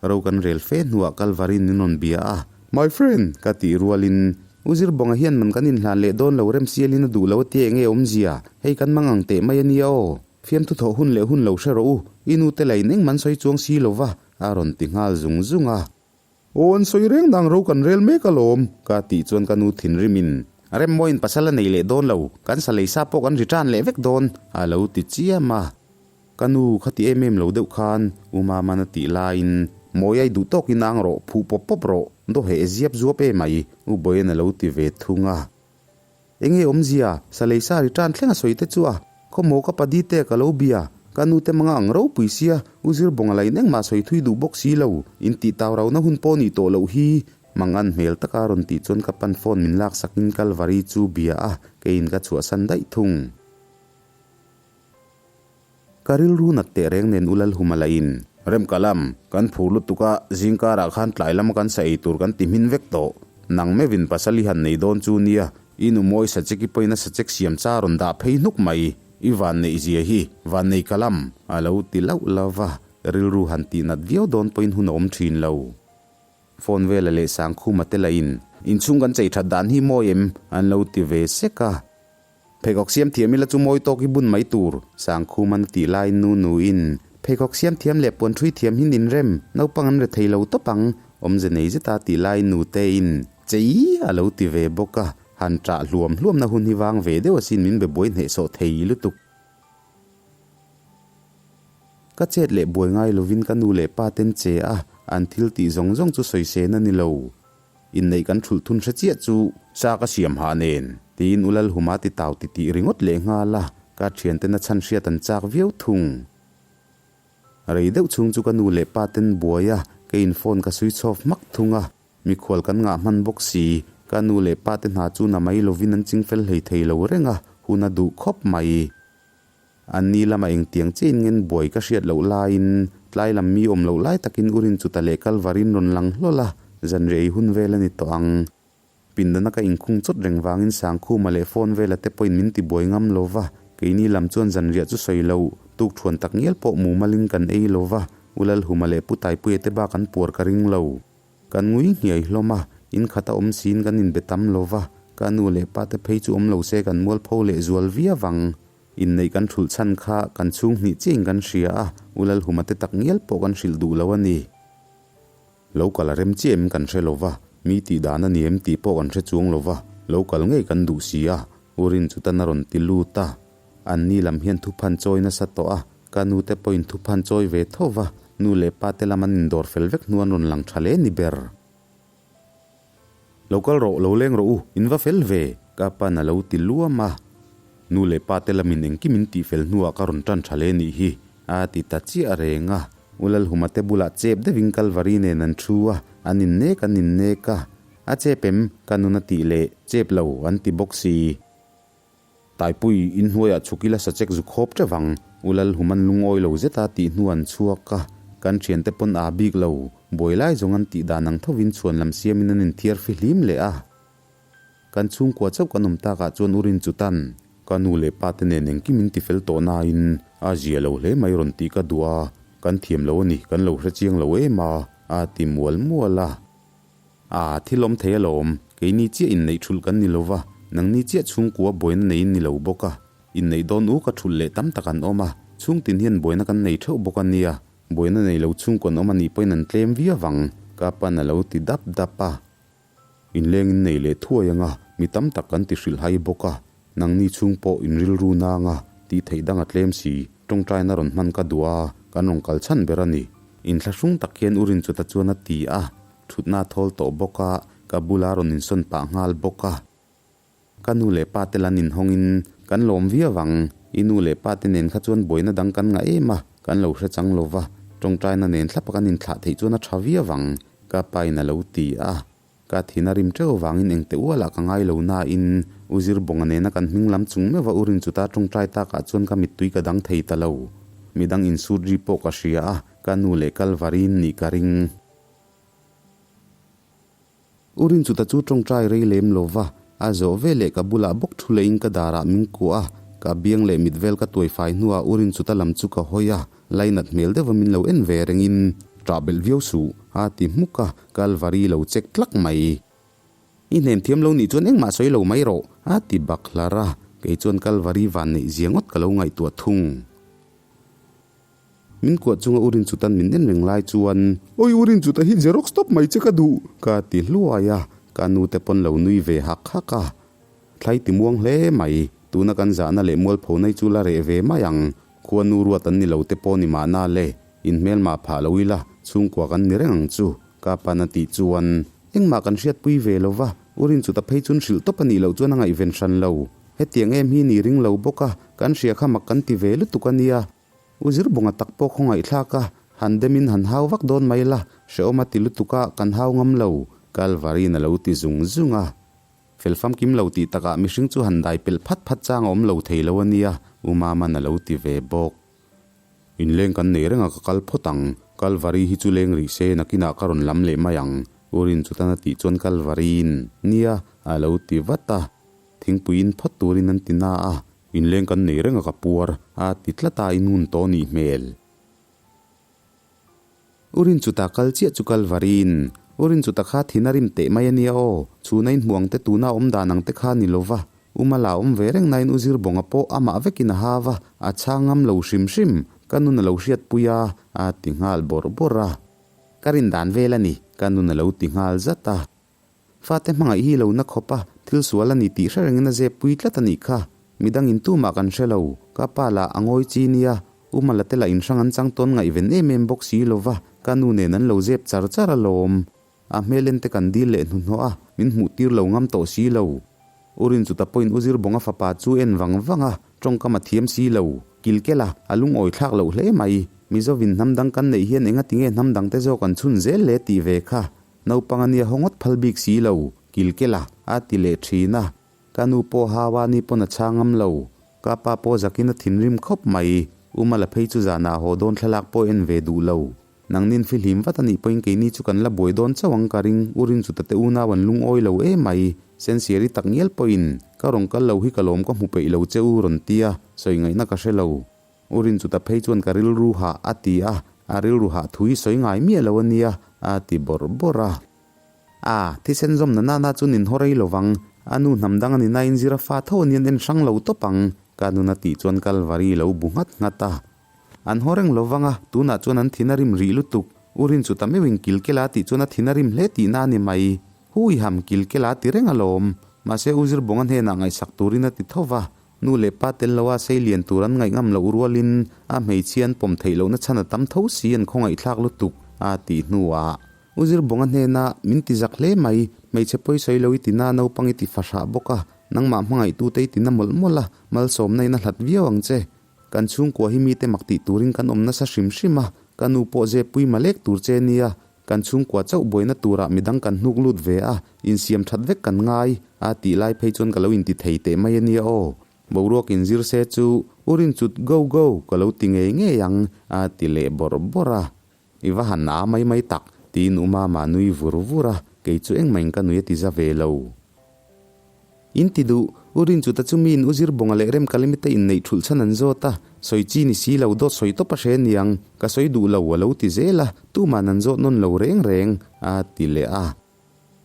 Ro kan rel fe hnuah Kalvarin min rawn bia a. My friend! Ka tih rualin, U Zirbawnga hian man kan inhlan leh dawn lo remsialin a duh lo a tia enge awmzia, hei kan mang ang teh mai a nia aw. Fiamthu thawh hun leh hun lo hre rawh u, i nu te lain engmah an sawi chuang si lo va, a rawn ti nghal zung zung a. Aw an sawi reng nang ro kan rel mek alawm. Ka tih chuan ka nu thinrimin, Remmawiin pasal a nei leh dawn lo, kan sa lei sa pawh kan return leh vek dawn, a lo ti chiam a. Ka nu kha ti em em lo deuh khan U Maman a tih laiin, Mawi ai duh tawkin ang rawh, phuh pawp pawp rawh, daw heh ziap zuap em mai, U Bawian a lo ti ve thung a. Enge awmzia, sa lei sa ri tan thleng a sawi te chu a, khawmaw ka padi te ka lo bia, Ka nu te manga ang ropui sia, U Zirbawnga la in engmah sawi thui duh bawk si lo, in tih tau rau na hun pawh nih tawh loh hi. Mangan hmel taka rawn tih chuan ka pan phone min lak sak in Kalvari chu bia a, keiin ka chhuahsan daih thung. Ka rilru nat teh reng nen U Lalhuma la in. Remkalam, kan phur lutuk a, zingkarah khan tlai lama kan sa ei tur kan ti hmin vek tawh. Nang meuhin pasal i han nei dawn chu nia, i nu mawi sachek i pawhin a sachek siam cha rawn dah phei hnuk mai. I vanneih zia hi, vannei kalam, a lo ti lauh lauh va, rilru han tih nat viau dawn pawhin hun a awm thin lo. Phone vela leh Sangkhuma te lah in, inchhung kan chei that dan hi mawi em? an lo ti ve sek a. Pheikhawk siam thiam ila chu mawi tawk i bun mai tur, Sangkhuman a tih laiin nu nuin, Pheikhawk siam thiam leh puan ṭhui thiam hi nin rem, naupang an re thei lo tawp ang, awmze nei zeta a tih laiin nutein, Chei! a lo ti ve bawk a, han ṭah hluam hluamna hun hi vang ve deuh asin min be buai hnehsawh thei lutuk. Ka chet leh buai ngai lovin ka nu leh pa ten che a, an thil tih zawng zawng chu sawisên a ni lo. Inneih kan thulh thun hre chiah chu sa ka siam hah nen, tiin U Lalhuma ti tau ti tih ringawt leh nghal a, ka thianten a chhan hriat an chak viau thung. Rei deuh chhung chu ka nu leh pa ten buai a, ka in phone ka switch off hmak thung a, mikhual kan ngah hman bawk si, ka nu leh pa te hna chu na mai lovin an chingfel hlei thei lo reng a, hun a duh khawp mai. An ni lama engtiang chiahin ngen buai ka hriat loh laiin tlai lam mi awm loh lai takin u Rinchuta leh Kalvarin rawn lang hlawl a, zanriah ei hun vel a ni tawh ang. Pindana ka inkhung chawt reng vangin Sangkhuma leh phone vela te pawhin min ti buai ngam lo va, keini lam chuan zanriah chu sawi loh, tukthuan tak ngial pawh mumalin kan ei lo va, U Lalhuma leh Pu Taipuia te bak an puar ka ring lo. Kan ngui nghiai hlawm a, in khat a awm siin kan inbe tam lo va, ka nu leh pa te phei chu awm lo se kan mualpho leh zual viau ang. Inneih kan thulh chhan kha kan chhung hnih chiahin kan hria a, U Lalhuma te tak ngial pawh kan hrilh duh lo a ni. Lo kal a rem chiah em kan hre lo va, mi tih dan a ni em tih pawh kan hre chuang lo va, lo kal ngei kan duh si a, U Rinchutan a rawn ti lut a. Anni lam hian thuphan chawi nasa tawh a, ka nu te pawhin thuphan chawi ve tho va, nu leh pa te lam an indawr fel vek hnu an rawn lang tha hle ni ber. Lo kal rawh, lo leng rawh u, in va fel ve, ka pa'n a lo ti luam a. Nu leh pa te lamin engkim in tih fel hnuah ka rawn tan tha hle nih hi, a ti ta chiah reng a. U Lalhuma te bulah chep deuhin Kalvari nen an thu a, an innek an innek a. A chep em? Ka nun a tih leh, chep lo, an ti bawk si. Taipui inhnuaiah chhuk ila sachek zu khawp teuh vang, U Lalhuman lungawi lo zeta tih hnu an chhuak a, kan thiante pawn aa bik lo, buai lai zawng an tih dan ang thovin chhuan lam siamin an inthiar fihlim leh a. Kan chhungkua chauh kan awm takah chuan U Rinchutan, Ka nu leh pa te nen engkim in tifel tawh nain a zia lo hle mai rawn tih ka duh a, kan thiam lo a ni, kan lo hrechiang lo em a, a ti mual mual a. A, thil awm thei alawm, keini chiah inneih thulh kan ni lova, nangni chiah chhungkua buaina nei in ni lo bawk a, inneih dawn u ka thulh leh tam tak an awm a, chhungtin hian buaina kan nei theuh bawk a nia, buaina nei lo chhungkaw an awm a nih pawhin an tlem viau ang, ka pa'n a lo ti dap dap a. Inleng in nei leh thuai ang a, mi tam tak kan ti hrilh hai bawk a, nangni chhung pawh in rilru nang a, tih theih dang a tlem si, tawngtaina rawn hman ka duh a, kan rawn kal chhan ber a ni. Inthlahrung tak hian u Rinchuta chuan a ti a. Thutna a thawl tawh bawk a, ka bula rawn insawn pah nghal bawk a. Ka nu leh pa te lan inhawngin kan lawm viau ang, i nu leh pa te nen kha chuan buaina dang kan ngah em a, kan lo hre chang lo va, tawngtaina nen thlapa kan inthlah theih chuan a tha viau ang, ka pa in a lo ti a. Ka thin a rim teuh avangin engte ualah ka ngai lo nain U Zirbawnga nena kan hming lam chung meuh a U Rinchuta tawngtai takah chuan ka mittui ka dang thei ta lo. Midang insut ri pawh ka hria a, ka nu leh Kalvarin nih ka ring. U Rinchuta chu tawngtai rei lem lo va, a zawh ve leh ka bulah bawk thu lehin ka darah min kuah a, ka biang leh mit vel ka tuai fai hnuah U Rinchuta lam chu ka hawi a, lainat hmel deuha min lo en ve rengin, Ṭah belh viau suh, a ti hmuk a, Kalvari lo check tlak mai. I hnem thiam lo nih chuan engmah sawi lo mai rawh, a ti bak hlar a, kei chuan Kalvari van neih zia ngawt ka lo ngaihtuah thung. Min kuah chunga U Rinchutan min en reng lai chuan. Awi U Rinchuta hi xerox tawp mai che ka duh! Ka ti hluai a, ka nu te pawn lo nui ve hak hak a. Thlai ti muang hle mai, tuna kan zahna leh mualpho nai chu la reh ve mai ang. Khua nu ruat an ni lo te pawh ni mahna le, in hmelmah phah lo ila, chhungkua kan ni reng ang chu, ka pa'n a tih chuan. Engmah kan hriatpui ve lo va, U Rinchuta phei chun hrilh tawp a nih loh chuan a ngaihven hran lo. Hetiang em hi ni ring lo bawk a, kan hria kha mak kan ti ve lutuk a nia. U Zirbawnga tak pawh khawngaihthlak a, han demin han hau vak dawn mai la, hrehawm a ti lutuk a, kan hau ngam lo, Kalvari'n a lo ti zung zung a. Fel famkim lo tih takah mihring chu han dai pelh phat phat chang a awm lo thei lo a nia, U Mama'n a lo ti ve bawk. Inleng kan nei reng a ka kal phawt ang, Kalvari hi chu leng rih se nakinah ka rawn lam leh mai ang, U Rinchutan a tih chuan Kalvari'n, Nia, a lo ti vat a. Thingpuiin phawt turin an ti na a, inleng kan nei reng a ka puar, a ti tlat a, in ngun tawh nih hmel. U Rinchuta kal chiah chu kal varin, U Rinchuta kha thin a rim teh mai a nia aw, chhuna in hmuh ang te tuna awm dan ang te kha ni lo va, U Mala awm ve reng nain U Zirbawnga pawh amah vekin a ha va, a chhang ngam lo hrim hrim, ka nun a lo hriatpui a, a ti nghal bawrh bawrh a. Ka rin dan vel a ni, ka nun a lo ti nghal zat a. Fate hmangaih hi lo na khawp a, thil sual a ni tih hre rengin a zep pui tlat a nih kha. Midang in tumah kan hre lo, ka pa lah a ngawi chi nia, U Mala te lah inhrang an chang tawn ngaihven em em bawk si lo va, ka nu nen an lo zep char char alawm. A hmel en te kan dil leh hnuhnawh a, min hmuh tir lo ngam tawh si lo. U Rinchuta pawhin U Zirbawnga fapa chu en vang vang a, tawngkam a thiam si lo. Kilkel a, a lungawi thlak loh hle mai. Mizovin hnam dang kan neih hian engatinge hnam dang te zawk an chhun zel le tih ve kha. Naupang a nia haw ngawt phal bik si lo, kilkel a, a ti leh thin a. Ka nu pawh hau a ni pawn a chhang ngam lo. Ka pa pawh zakin a thinrim khawp mai. U Mala phei chu zanah haw dawn thlalak pawh en ve duh lo. Nangnin fihlim vat a nih pawhin keini chu kan la buai dawn chauh ang ka ring, U Rinchuta te unau an lungawi lo emai. Sensiari tak ngial pawhin, ka rawn kal lo hi ka lawm ka hmu peih lo che u rawn ti a, sawi ngaihna ka hre lo. U Rinchuta phei chuan ka rilru hah a ti a, a rilru hah thu hi sawi ngai miah lo a nia, a ti bawrh bawrh a. A, thisen zawm na nana chu nin haw rei lo vang, a nu hnam dang a ni nain zira fa tho a nian en hrang lo tawp ang, ka nun a tih chuan Kalvari lo bu nghat nghat a. An haw reng lo vang a, tunah chuan an thin a rim rih lutuk, U Rinchuta meuhin kilkela a tih chuan a thin a rim hle tihna a ni mai. Hui ham kilkela a ti reng alawm, mahse U Zirbawnga hnenah ngaihsak turin a ti tho va, Nu leh pa tel loa sei lian tur an ngaih ngam loh rualin a hmeichhia an pawm theih lohna chhan a tam tho si an khawngaihthlak lutuk a tih hnuah U Zirbawnga hnena min ti zak hle mai, hmeichhe pawi sawi lo i ti na naupang i ti fahrah bawk a, nangmah hmangaihtute i ti na mawlh mawlh a, malsawmna in a hlat viau ang che. Kan chhungkua hi mite mak tih turin kan awm nasa hrim hrim a, ka nu pawh zepui malek tur che nia, Kan chhungkua chauh buaina turah midang kan hnuk lut ve a, insiam that vek kan ngai, a tih lai phei chuan ka lo inti thei teh mai a nia aw. Boruak inzir se chu u rinchut go go ka lo ti ngei ngei ang, a ti leh bawrh bawrh a. I va han a mai mai tak, tiin u Mama nui vur vur a, kei chu engmah in ka nui a ti za ve lo. In ti duh, U Rinchuta chu miin U Zirbawnga leh Remkalimi te inneih thulh chhan an zawt a, sawi chi ni si lo, dawt sawi tawp a hre niang, ka sawi duh lo, a lo ti zel a, tuman an zawt nawn lo reng reng, a ti leh a.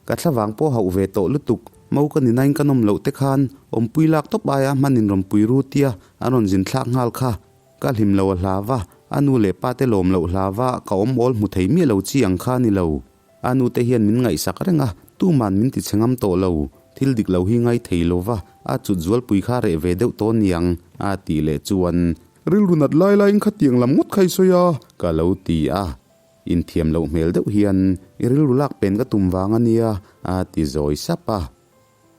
Ka thlavang pawh hauh ve tawh lutuk, mo ka ni nain ka nawm loh te khan, awmpui lak tawp aia hman in rawn pui ru tia an rawn zin thlak nghal kha, ka hlim lo a hlau va, a nu leh pa te lawm loh hlau va, ka awm awl hmu thei miah lo chi ang kha a ni lo. A nute hian min ngaihsak reng a, tuman min ti chhe ngam tawh lo. Thil dik lo hi ngai thei lo va, a chut zualpui kha reh ve deuh tawh niang, a tih leh chuan. Rilru nat lai laiin khatiang lam ngawt kha i sawi a. Ka lo ti a. Inthiam loh hmel deuh hian i rilru lak pen ka tum vang a nia, a ti zawi sap a.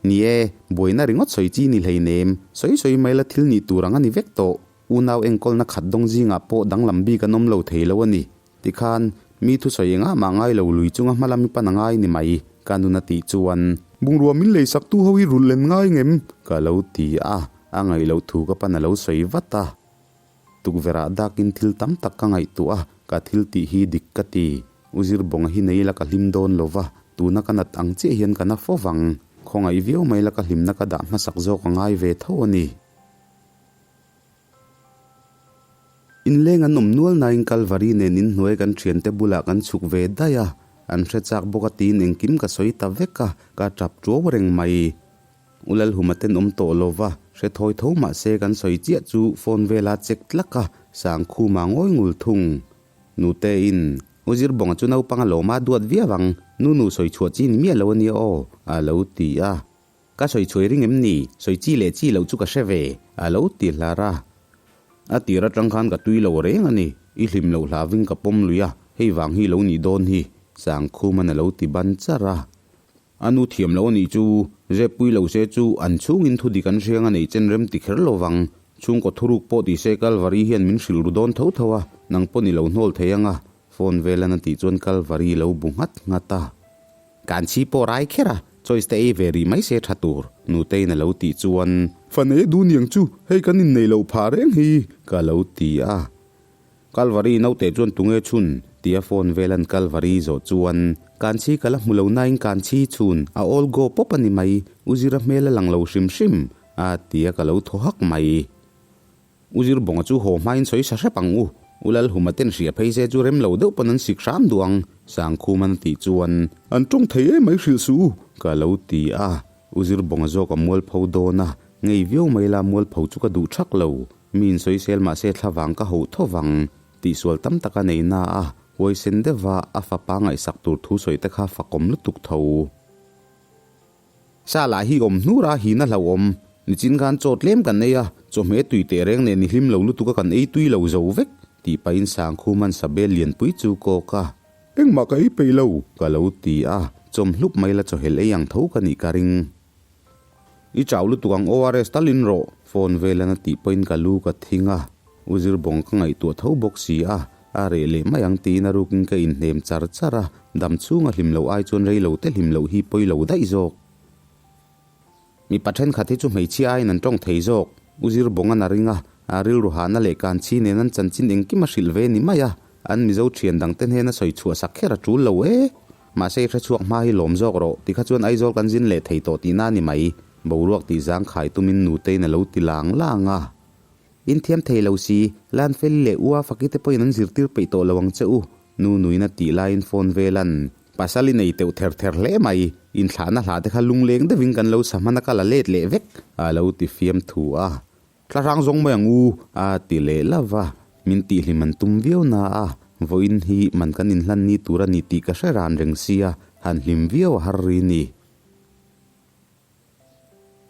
Ni e, buaina ringawt sawi chi ni hleinem, sawi sawi mai la thil nih tur ang a ni vek tawh. Unau enkawlna khat dawng zingah pawh danglam bik an awm lo thei lo a ni. Tikhan, mi thusawi engah mah ngai lo lui chunga hma lam i pan a ngai ni mai, ka nun a tih chuan. Bungrua min lei sak tu ho hi rulh len ngai ngem? Ka lo ti a, a ngaih loh thu ka pan a lo sawi vat a. Tukverh ah dakin thil tam tak ka ngaihtuah a, ka thil tih hi dik ka ti. U Zirbawnga hi nei la ka hlim dawn lo va, tuna ka nat ang chiah hian ka na fo vang. Khawngaih viau mai la ka hlimna ka dah hmasak zawk a ngai ve tho a ni. Inleng an awm nual nain Kalvari nen inhnuai kan thiante bulah kan chhuk ve daih a, an hre chak bawk a tiin engkim ka sawi ta vek a, ka tap tuau reng mai. U Lalhuma ten awm tawh lo va, hre thawi tho mah se kan sawi chiah chu phone vela check tlak a, Sangkhuma ngawi ngul thung. Nute-in, U Zirbawnga chu naupang a lawm a, duat viau ang, nu nu sawi chhuah chi ni miah lo a nia aw, a lo ti a. Ka sawi chhuai ring em ni? Sawi chi leh chi loh chu ka hre ve, a lo ti hlar a. A tir atang khan ka tui lo reng a ni, i hlim loh hlavin ka pawm lui a, hei vang hi lo nih dawn hi, Sangkhuman a lo ti ban char a. A nu thiam lo a nih chu, zep pui lo se chu an chhungin thu dik an hriang a nei chen rem ti kher lo vang. Chhungkaw thuruk pawh ti se Kalvari hian min hrilh ru dawn tho tho a, nang pawh ni lo hnawl thei ang a, phone velan a tih chuan Kalvari lo bu nghat nghat a. Kan chhi pawh rai kher a, choice te ei ve rih mai se tha tur, Nuteiin a lo tih chuan. Fa nei a dun iang chu, hei kan inneih loh phah reng hi, ka lo ti a. Kalvari naute chuan tunge chhun? tia phone velan Kalvari zawh chuan, Kan chhi ka la hmu lo nain kan chhi chhun a all go pawp a ni mai, U Zira hmel a lang lo hrim hrim, a ti a ka lo thaw hak mai. U Zir bawnga chu haw hmain sawi sa hrep ang u, U Lalhuma ten hria phei se chu rem lo deuh pawn an sik hram duh ang, Sangkhuman a tih chuan. An tawng thei em mai hrilh suh u, ka lo ti a, U Zir bawnga zawk a mualpho dawn a, ngei viau mai la mualpho chu ka duh thak lo, Mi insawisel mah se thlavang ka hoh tho vang, tihsual tam tak a nei na a, huaisen deuha a fapa ngaihsak tur thu sawi te kha fakawm lutuk tho. Sa lah hi awm hnur a hina hlauhawm, nichin khan chaw tlem kan ei a, chawhmeh tui teh reng nen i hlim lo lutuk a kan ei tui lo zo vek, tih pahin Sangkhuman sabel lianpui chu kawk a. Engmah ka ei peih lo, ka lo ti a, chawmhlup mai la chawhel ei ang tho ka nih ka ring. I chau lutuk ang ORS tal in rawh, phone velan a tih pawhin ka lu ka thing a, U Zirbawng ka ngaihtuah tho bawk si a, a reh leh mai ang tiin a rukin ka inhnem char char a, dam chhunga hlim loh ai chuan rei lo te hlim loh hi pawi lo daih zawk. Mipa thenkhat hi chu hmeichhia aiin an tawng thei zawk, U Zirbawng an a ring a, a rilru hahna leh kanchhi nen an chanchin engkim a hrilh ve ni mai a, an Mizo thian dangte hnena sawi chhuah sak kher a tul lo e. Mahse i hrechhuak hma hi lawm zawk rawh, tikha chuan Aizawl kan zin leh thei tawh tihna a ni mai, boruak tih zang khai tumin Nuteiin a lo ti lang lang a. In thiam thei lo si, Lanfeli leh Ua Faki te pawhin an zirtir peih tawh lo ang che u, Nu Nuin a tih laiin phone velan pasal i nei teuh ther ther hle mai, inthlahna hla te kha lungleng deuhin kan lo sa hman a ka la let leh vek, a lo ti fiam thu a. Thlahrang zawng mai ang u, a ti leh lo va, min tihhlim an tum viau na a, vawiin hi man kan inhlan ni tur a ni tih ka hre ran reng sia, han hlim viau a har ri ni.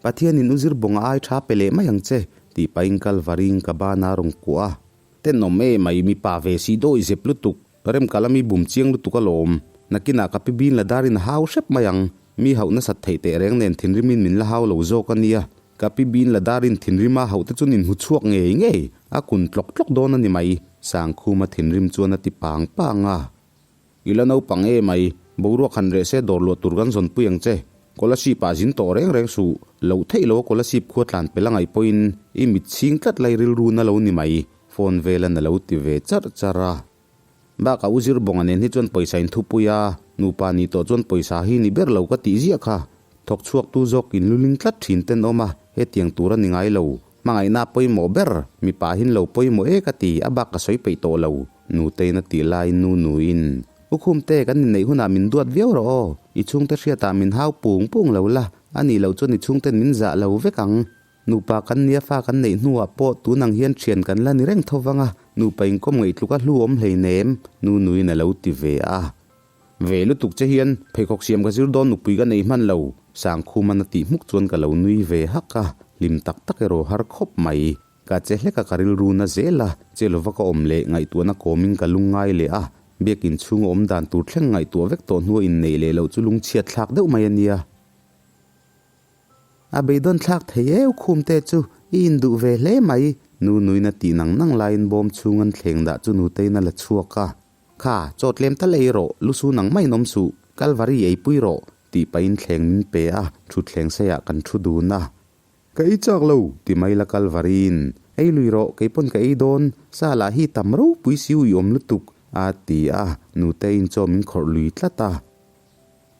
Pathianin u zir bawnga ai tha pe leh mai ang che, tih pahin Kalvarin ka bana a rawn kuah a. Tenawm e mai, mipa ve si dawi zep lutuk, Remkala mi bum chiang lutuk alawm. Nakinah ka pi bin la darin a hau hrep mai ang. Mi hauh nasat theih teh reng nen thinrimin min la hau lo zawk a nia. Ka pi bin la darin thinrima hauh te chuan inhmu chhuak ngei ngei. A kun tlawk tlawk dawn a ni mai. Sangkhuma thinrim chuan a ti pang pang a. I la naupang e mai. Boruak han reh se dawr luah tur kan zawnpui ang che. Kolasip ah zin tawh reng reng suh. Loh theih lo a Kolasip khua tlan pel a ngaih pawhin i mit chhing tlat lai rilru na lo ni mai. Phone velan a lo ti ve charh charh a. Bakah U Zirbawnga nen hi chuan pawisa in thupui a, nupa nih tawh chuan pawisa hi ni ber lo ka tih ziah kha. Thawk chhuaktu zawk in luling tlat thin ten awm a, hetiang tur a ni ngai lo. Hmangaihna a pawimawh ber, mipa hin lo pawimawh e ka ti, a bak ka sawi peih tawh lo. Nuteiin a tih laiin nu nuin, U Khumte, kan inneih hunah min duat viau rawh aw, i chhungte hriatah min hau pung pung lo la, a nih loh chuan i chhungten min zah lo vek ang. Nupa kan nia fa kan neih hnuah pawh tun ang hian thian kan la ni reng tho vang a, nupa inkawm ngaih tluk a hlu awm hleinem, nu nuin a lo ti ve a. Ve lutuk che hian pheikhawk siam ka zir dawn nupui ka nei hman lo, Sangkhuman a tih hmuk chuan ka lo nui ve hak a, hlim tak tak erawh har khawp mai. Ka che hlek a ka rilru na zel a, che lova ka awm leh ngaihtuahna kawmin ka lungngai leh a, biakin chhunga awm dan tur thleng ngaihtuah vek tawh hnua inneih leh loh chu lungchhiat thlak deuh mai a nia. A beidawn thlak thei eu khum te chu i induh ve hle mai, nu nuin a tih nang nang laiin bawm chhung an thleng dah chu nuteiin a la chhuak a. Kha, chaw tlem tal ei rawh, lu su nang maiin awm suh, Kalvari eipui rawh, tih pahin thleng min pe a, thutthleng seiah kan thu dun a. Ka ei chak lo, ti mai la Kalvariin, ei lui rawh, kei pawn ka ei dawn, sa lah hi tam ropui si ui awm lutuk, a ti a, nuteiin chaw min khawrh lui tlat a.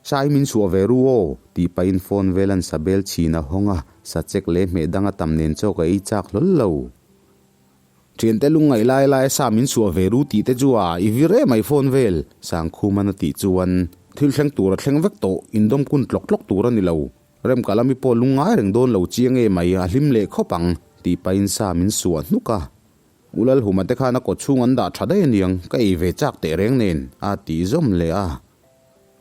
Sai min suah ve ru aw, tih pahin phone vel an sa bel chhin a hawng a, sa chek leh hmeh dang a tam nen chaw ka ei chak hlawl lo. Thiante lungngaih lai lai a sa min suah ve ru tih te chu a, i vir em ai phone vel, Sangkhuman a tih chuan thil thleng tur a thleng vek tawh, indawm kun tlawk tlawk tur a ni lo. Remkalami pawh lungngai reng dawn lo chiang em ai, a hlim leh khawp ang, tih pahin sa min suah hnuk a. U Lalhuma te khan a kaw chhung an dah tha daih aniang, ka ei ve chak teh reng nen, a tih zawm leh a.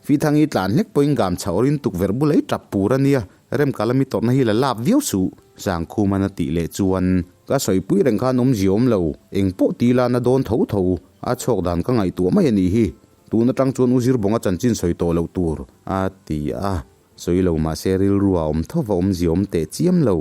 Fithangi tlan hlek pawhin gam chhoh rin tukverh bul ei tap pur a nia, Remkalami tawrhna hi la lap viau suh, Sangkhuman a tih leh chuan ka sawipui reng khan awmzia awm lo, eng pawh ti la na dawn tho tho, a chhawk dan ka ngaihtuah mai a nih hi, tun atang chuan U Zirbawnga chanchin sawi tawh loh tur, a ti a, sawi lo mahse rilru a awm tho va awmzia awm teh chiam lo.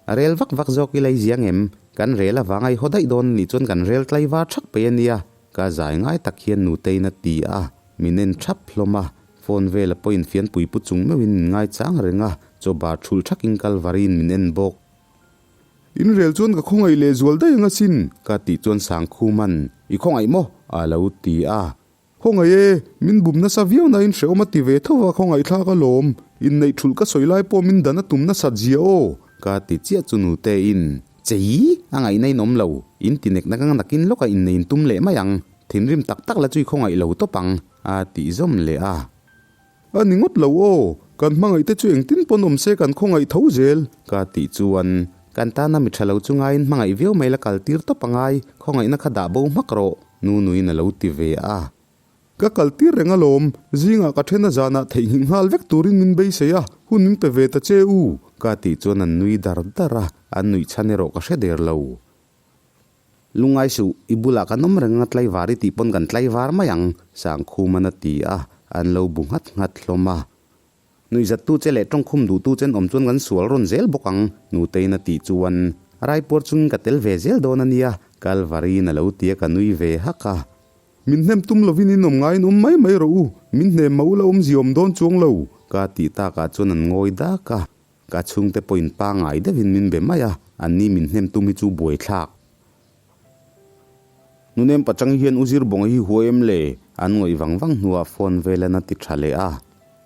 Rel vak vak zawk ila i ziang em? Kan rel avanga i haw daih dawn anih chuan kan rel tlaivar thak peih a nia, ka zai ngai tak hian Nuteiin a ti a, min en thap hlawm a, phone vela pawh infianpui pu chung meuhin min ngaichang reng a, chaw bar thulh thakin Kalvariin min en bawk. In rel chuan ka khawngaih leh zual daih ang asin. Ka tih chuan Sangkhuman, I khawngaih maw? a lo ti a. Khawngaih e, min bum nasa viau nain hrehawm a ti ve tho va khawngaih thlak alawm. Inneih thulh ka sawi lai pawh min dan a tum nasat zia aw. Ka ti chiah chu nutein, Chei, a ngaihna in awm lo, in ti nek nak ang nakin lawkah innei in tum leh mai ang, thinrim tak tak la chu i khawngaih lo tawp ang, a tih zawm leh a. A ni ngawt lo aw, kan hmangaih te chu engtin pawn awm se kan khawngaih tho zel. Ka tih chuan, kan tana mi tha lo chu ngaiin hmangaih viau mai la kal tir tawp angai, khawngaihna kha dah bo hmak rawh, Nunuin a lo ti ve a. Ka kal tir reng alawm, zingah ka then a zanah theihnghilh nghal vek turin min beisei a, hun min pe ve ta che u. Ka tih chuan an nui dar dar a, an nuih chhan erawh ka hre der lo. Lungngai suh, i bulah kan awm reng anga tlaivar i tih pawn kan tlaivar mai ang, Sangkhuman a ti a, an lo bu nghat nghat hlawm a. Nuihzattu che leh tawngkhum duhtu chen awm chuan kan sual rawn zel bawk ang, Nutein a tih chuan Raipuar chungin ka tel ve zel dawn a nia, Kalvariin a lo ti a ka nui ve hak a. Min hnem tum lovin in awm ngaiin awm mai mai rawh u, min hnem mah ula awmzia awm dawn chuang lo, ka tih takah chuan an ngawi dak a. Ka chhungte pawhin pangngai deuhin min be mai a, anni min hnem tum hi chu buaithlak. Nunem pachang hian u zir bawng hi huai em le? An ngawih vang vang hnuah phone velan a ti tha leh a.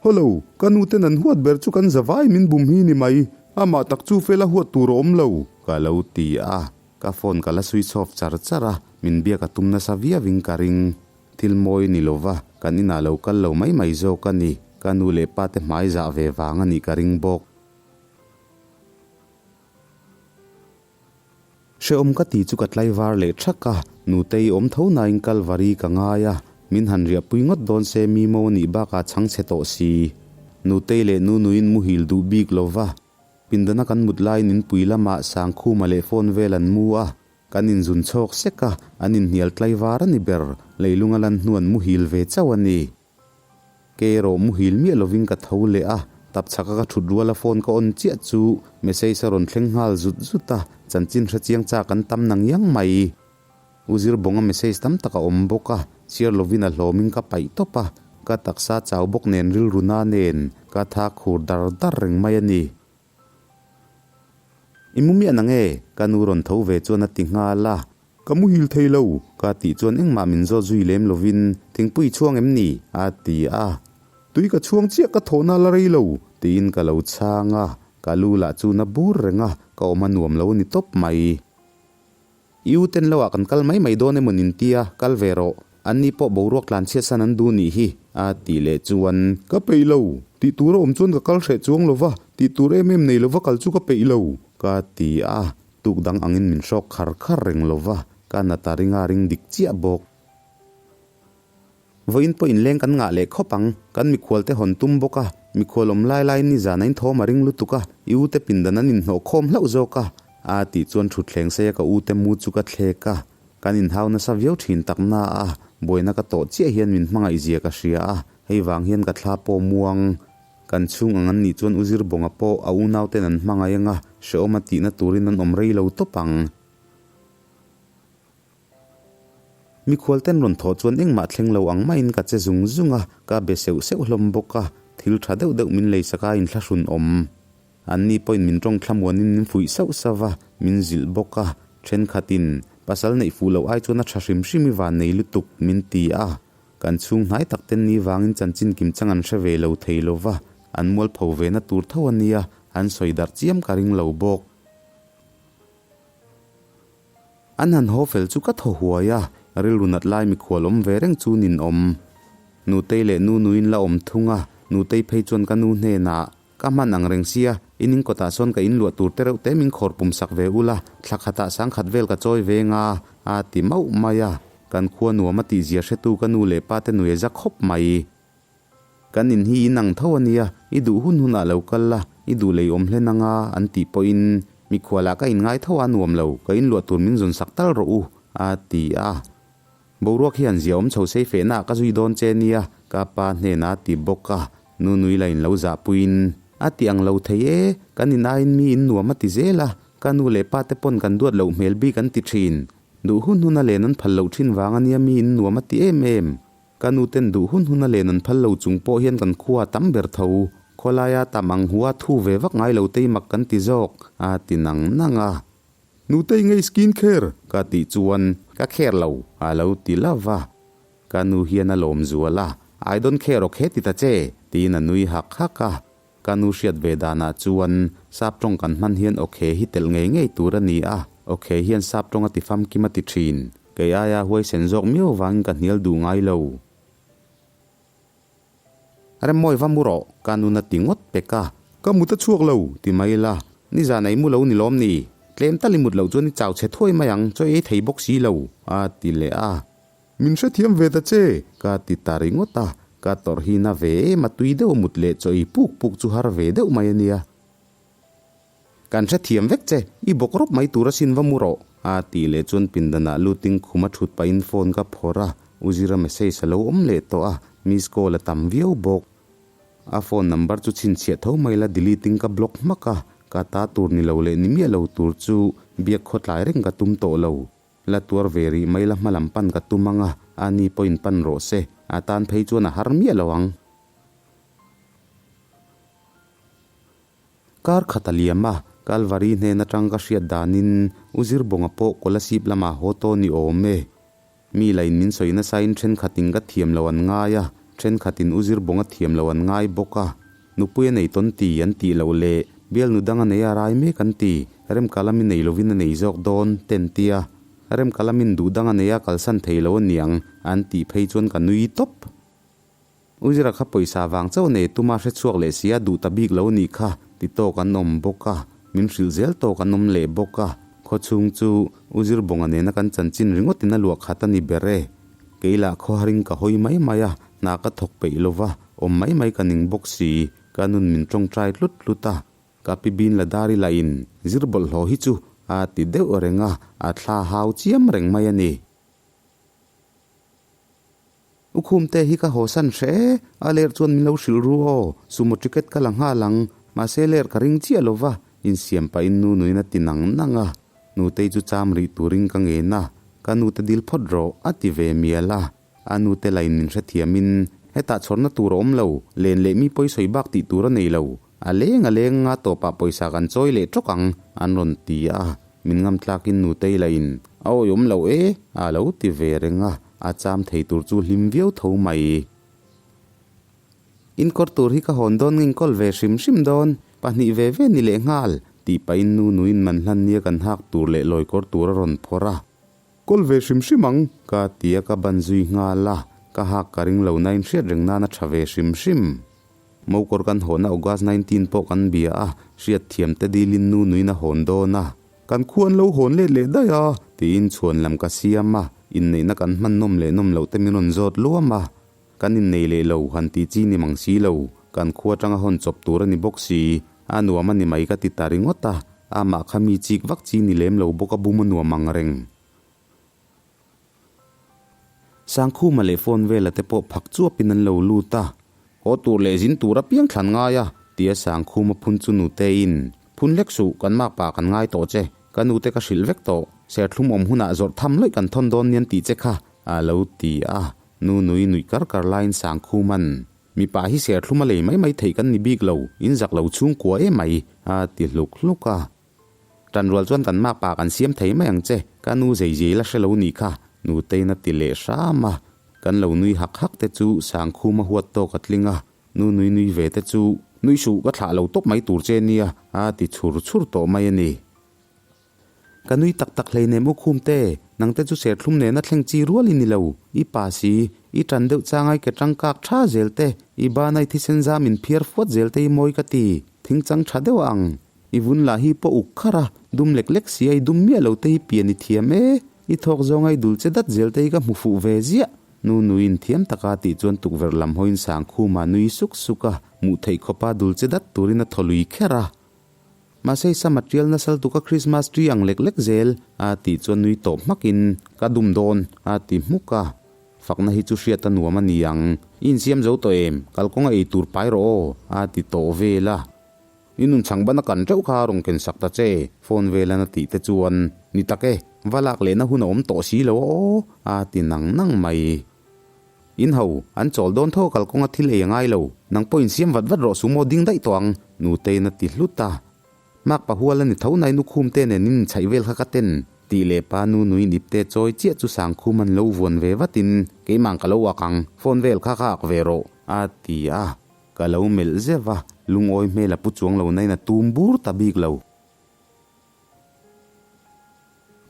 Hello, ka nuten an huat ber chu kan zavai min bum hi ni mai, amah tak chu fela huat tur a awm lo. Ka lo ti a, ka phone ka la switch off char char a, min biak a tum nasa viauin ka ring. Thil mawi ni lova, kan inah lo kal lo mai mai zawk a ni. Ka nu leh pa te hmai zah ve vang a nih ka ring bawk. Hrehawm ka ti chu ka tlaivar leh thak a, nutei awm tho nain Kalvari ka ngai a, min han riahpui ngawt dawn se mi mo nih bakah chhang chhe tawh si. Nutei leh Nunuin muhil duh bik lova, pindana kan mut laiin inpui lamah Sangkhuma leh phone vel an mu a, Kan inzun chhawk sek a, an inhnial tlaivar a ni ber, leilung a lan hnu an muhil ve chauh a ni. Ke erawh muhil miah lovin ka tho leh a, tap chhaka ka thut ruala phone ka on chiah chu message a rawn thleng nghal zut zut a, chanchin hre chiang chak an tam nang iang mai. U Zirbawnga message tam tak a awm bawk a, chhiar lovin a hlawmin ka paih tawp a, ka taksa chau bawk nen rilru na nen ka tha khur dar dar reng mai a ni. I mu miah nang e, ka nu rawn tho ve chuan a ti nghal a. Ka muhil thei lo, ka tih chuan engmah min zawt zui lem lovin thingpui i chhuang em ni? a ti a. Tui ka chhuang chiah ka thawhna la rei lo, tiin ka lo chhang a, ka lu lah chu na bur reng a, ka awm a nuam lo ni tawp mai. I u ten loah kan kal mai mai dawn emaw nin tia, kal ve rawh. An ni pawh boruak tlan chhiat san an duh nih hi, a tih leh chuan. Ka peih lo, tih tur a awm chuan ka kal hreh chuang lo va, tih tur em em nei lo va kal chu ka peih lo, ka ti a, tuk dang angin min hrawk khar khar reng lo va, ka nata ringa ring dik chiah bawk. Vawiin pawh inleng kan ngah leh khawp ang, kan mikhual te hawn tum bawk a, mikhual awm lai laiin nizan a inthawm a ring lutuk a, i u te pindan an inhnawh khawm hlauh zawk a, a tih chuan thutthleng seia ka u te mu chu ka thlek a, kan inhau nasa viau thin tak na a, buaina ka tawh chiah hian min hmangaih zia ka hria a, hei vang hian ka thla pawh muang. Kan chhung ang an nih chuan u Zirbawnga pawh a unau ten an hmangaih anga hrehawm a tihna turin an awm rei lo tawp ang. Mikhual ten rawn thawh chuan engmah thleng lo ang maiin ka che zung zung a, ka be seuh seuh hlawm bawk a, thil tha deuh deuh min leisak a inthlahrun awm. Anni pawhin min tawng thlamuanin min fuih sauh sauh va, min zilh bawk a, thenkhatin pasal neih fuh loh ai chuan a tha hrim hrim i van nei lutuk min ti a, kan chhung hnai tak ten ni vangin chanchin kim chang an hre ve lo thei lo va, an mualpho ve na tur tho a nia, an sawi darh chiam ka ring lo bawk. An han haw fel chu ka thaw huai a, rilru nat lai mikhual awm ve reng chu nin awm. Nutei leh nu nuin la awm thung a, Nutei phei chuan ka nu hnenah, Ka hman ang reng sia, in in kawtah sawn ka in luah tur te reuh te min khawr pum sak ve ula, thla khatah sangkhat vel ka chawi ve nga, a ti mauh mai a. Kan khua nuam a tihzia hretu ka nu leh pa te nui a za khawp mai. Kan in hi in ang tho a nia, i duh hun hunah lo kal la, i duh lei awm hlen anga an tih pawhin mikhualah ka inngai tho a nuam lo, ka inluah tur min zawn sak tal rawh u, a ti a. Boruak hian zia awm chho sei fehnaah ka zui dawn che nia, ka pa hnenah a ti bawk a, nu nui la in lo zahpuiin a ti ang lo thei e, kan in aiin mi in nuam a ti zel a. Ka nu leh pa te pawn kan duat loh hmel bik an ti thin. Duh hun hun a len an phal loh thin vang a nia miin nuam a ti em em. Ka nu ten duh hun hun a len an phal lo chung pawh hian kan khua a tam ber tho. Khawlaia tam ang hua thu ve vak ngai lo te i mak kan ti zawk, a ti nang nang a. Nutei ngei skin care? Ka tih chuan ka care lo, a lo ti lova. Ka nu hian a lawm zual a, I don't care ok he ti ta che, tiin a nui hak hak a. Ka nu hriat ve danah chuan sap tawng kan hman hian okay hi telh ngei ngei tur a ni a, okay hian sap tawng a ti famkim a ti thin. Kei aia huaisen zawk miau vangin ka hnial duh ngai lo. Remmawi va mu rawh, ka nun a ti ngawt pek a. Ka mut a chhuak lo, ti mai la. Nizan ei mu lo ni lawm ni? Tlem tal i mut loh chuan i chau chhe thuai mai ang, chaw ei thei bawk si lo, a ti leh a. Min hrethiam ve ta che! Ka ti ta ringawt a, ka tawrh hi na ve em a tui deuh mut leh chaw ei puk puk chu har ve deuh mai a nia. Kan hrethiam vek che, i bawk rawp mai tur asin va mu rawh, a tih leh chuan pindanah luting khum a thut pahin phone ka phawrh a, U Zira message a lo awm leh tawh a, miss call a tam viau bawk. A phone number chu chhinchhiah tho mai la delete in ka block hmak a, ka ta tur ni lo leh ni miah lo tur chu biak khawtlai reng ka tum tawh lo. La tuar ve rih mai la hmalam pan ka tum ang a, a ni pawhin pan rawh se, a tan phei chuan a har miah lo ang. Kar khat a liam a, Kalvari hnen atang ka hriat danin U Zirbawnga pawh Kolasib lamah haw tawh ni awm e. Mi lain min sawi nasain thenkhatin ka thiam lo an ngai a, thenkhatin U Zirbawnga thiam lo an ngai bawk a. Nupui a nei tawn ti an tih loh leh bialnu dang a nei a rai mek an ti, Remkalami nei lovin a nei zawk dawn, te an ti a. Remkalamin duh dang a nei a kalsan thei lo a niang an tih phei chuan ka nui tawp. Uzira kha pawisa vang chauh nei tuma hre chhuak leh sia duh ta bik lo nih kha ti tawk an awm bawk a, min hrilh zel tawk an awm leh bawk a. Khawchhung chu Uzir Bawnga nena kan chanchin ringawtin a luah khat a ni ber e. Kei lah khawharin ka hawi mai mai a, hna ka thawk peih lo va, awm mai mai ka ning bawk si, ka nun min tawngtai tlut tlut a. Ka pi bin la dar ila in zir bawlhhlawh hi chu a ti deuh reng a, a thla hau chiam reng mai a ni. U Khumte hi ka haw san hre e, a ler chuan min lo hrilh ru aw, sumo ticket ka la nghal ang, mahse ler ka ring chiah lo va, insiam pahin nu nuin a ti nang nang a. Nutei chu cham rih turin ka ngen a, ka nute dil phawt rawh, a ti ve mial a. A nute lain min hrethiamin, hetah chhawrna tur a awm lo, len leh mi pawi sawi bak tih tur a nei lo, a leng a leng nga tawpah pawisa kan chawi leh tawk ang, an rawn ti a. Min ngam tlakin nutei lain, a awihawm lo e, a lo ti ve reng a, a cham thei tur chu hlim viau tho mai. Inkawr tur hi ka hawn dawn nge inkawl ve hrim hrim dawn, pahnih ve ve ni leh nghal, tih pahin nu nuin man hlan nia kan hak tur leh lawikawr tur a rawn phawrh a. Kawl ve hrim hrim ang, ka ti a ka ban zui nghal a, ka hak ka ring lo nain hriat reng nan a tha ve hrim hrim. Mokawr kan hawnna August 19 pawh kan bia a, hriat thiam te dilin nu nuin a hawn dawn a. Kan khu an lo hawn let leh daih a. Tiin chhuan lam ka siam a, inneihna kan hman nawm leh nawm loh te min rawn zawt luam a. Kan innei leh lo, han tih chi ni mang si lo, kan khua atanga hawn chawp tur a ni bawk si, a nuam a ni mai ka ti ta ringawt a, amah kha mi chik vak chi ni lem lo bawk a bum a nuam ang reng. Sangkhuma leh phone vela te pawh phak chuapin an lo lut a, Haw tur leh zin tur apiang thlan ngai a, tia Sangkhuma phun chu nuteiin, Phun hlek suh, kan makpa kan ngai tawh che, ka nute ka hrilh vek tawh, serthlum awm hunah zawrh tham lawih kan thawn dawn nian tih che kha, a lo ti a. Nu nui nuih kar kar laiin Sangkhuman, Mipa hi serthlum a lei mai mai theih kan ni bik lo, in zak lo chhungkua em mai, a ti hluk hluk a. Tanrual chuan kan makpa kan siam thei mai ang che, ka nu zei zei la hre lo nih kha, Nuteiin a ti leh hram a. Kan lo nui hak hak te chu Sangkhuma huat tawk a tling a, nu nui nui ve te chu nui suh ka thlah lo tawp mai tur che nia, a ti chhur chhur tawh mai a ni. Ka nui tak tak hleinem u Khumte, nangte chu serthlum nena thleng chi rual i ni lo, i pa si, i tan deuh changai ke tangkak tha zel te, i banai thisen zam in phiar fuat zel te i mawi ka ti, thingchang tha deuh ang. I vun lah hi pawh uk kharh a, dum lek lek si a i dum miah lo te hi pian i thiam e, i thawk zawnga i dul che dat zel te hi ka hmu fuh ve ziah. Nu nuiin thiam taka tih chuan tukverh lam hawiin Sangkhuma nui suk suk a, hmuh theih khawpa dul che dat turin a thaw lui kher a. Mahse i sam a tial nasal tuk a Christmas tree ang lek lek zel a tih chuan nui tawp hmakin ka dum dawn a ti hmuk a. Fakna hi chu hriat a nuam a ni ang. I insiam zo tawh em? Kalkawnga ei tur pai rawh aw a ti tawh vel a. I nun chhang ban a kan teuh kha rawn ken sak ta che, phone velan a tih te chuan, Ni tak e, va lak lehna hun a awm tawh si lo aw, a ti nang nang mai. In ho, an chawl dawn tho kalkawnga thil ei a ngai lo, nang pawh insiam vat vat rawh sumo ding daih tawh ang, Nutei'n a ti hlut a. Mak pahual a ni tho nai nukhum te nen in inchhaih vel kha ka ten, tih leh pa nu nuin ipte chawi chiah chu Sangkhum an lo vuan ve vatin, Keimah ka lo ak ang, phone vel kha ka ak ve rawh, a ti a. Ka lo melh zeuh a, lungawi hmel a pu chuang lo nain a tum bur ta bik lo.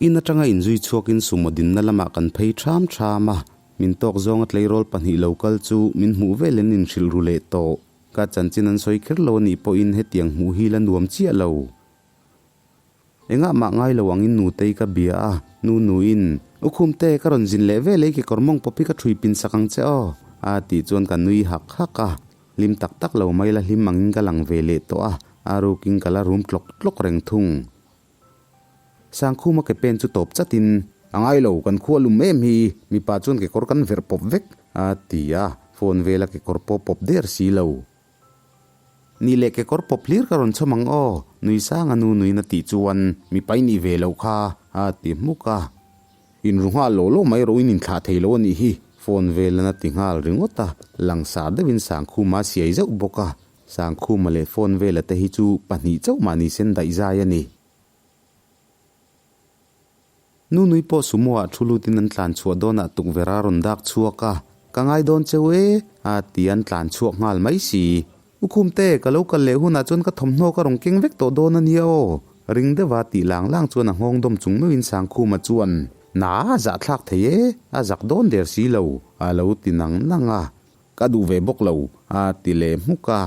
In atanga inzui chhuakin sumo dinna lamah kan phei ṭham ṭham a, min tawk zawnga tleirawl pahnih lo kal chu min hmuh vel an inhrilh ru leh tawh. Ka chanchin an sawi kher lo a nih pawhin hetiang hmuh hi la nuam chiah lo. Engah mah ngai lo angin Nutei ka bia a, nu nuin, U Khumte, ka rawn zin leh vel ei kekawr mawng pawp hi ka ṭhui pin sak ang che aw, a tih chuan ka nui hak hak a. Hlim tak tak lo mai la hlim angin ka lang ve leh tawh a, a rukin ka la rum tlawk tlawk reng thung. Sangkhuma ke pen chu tawp chatin, A ngai lo, kan khua lum em hi, mipa chuan kekawr kan verh pawp vek, a ti a, phone vela kekawr pawh pawp der si lo. Ni leh kekawr pawp hlir ka rawn chhawm ang aw, nui sanga nu nuin a tih chuan, Mipa i nih ve loh kha, a ti hmuk a. Inru nghal lo lo mai rawh in inthlah thei lo a nih hi, phone velan a ti nghal ringawt a, langsar deuhin Sangkhuma a siai zauh bawk a, Sangkhuma leh phone vela te hi chu pahnih chauh mahni sen daih zai a ni. Nunui pawh sumo ah thu lutin an tlan chhuah dawnah tukverh a rawn dak chhuak a, Ka ngai dawn cheu e, a ti an tlan chhuak nghal mai si. U Khumte, ka lo kal leh hunah chuan ka thawmhnaw ka rawn keng vek tawh dawn a nia aw. Ring deuha tih lang lang chuan a nghawng dawm chung meuhin Sangkhuma chuan, Na, a zahthlak thei e, a zak dawn der si lo, a lo ti nang nang a. Ka duh ve bawk lo, a ti leh hmuk a.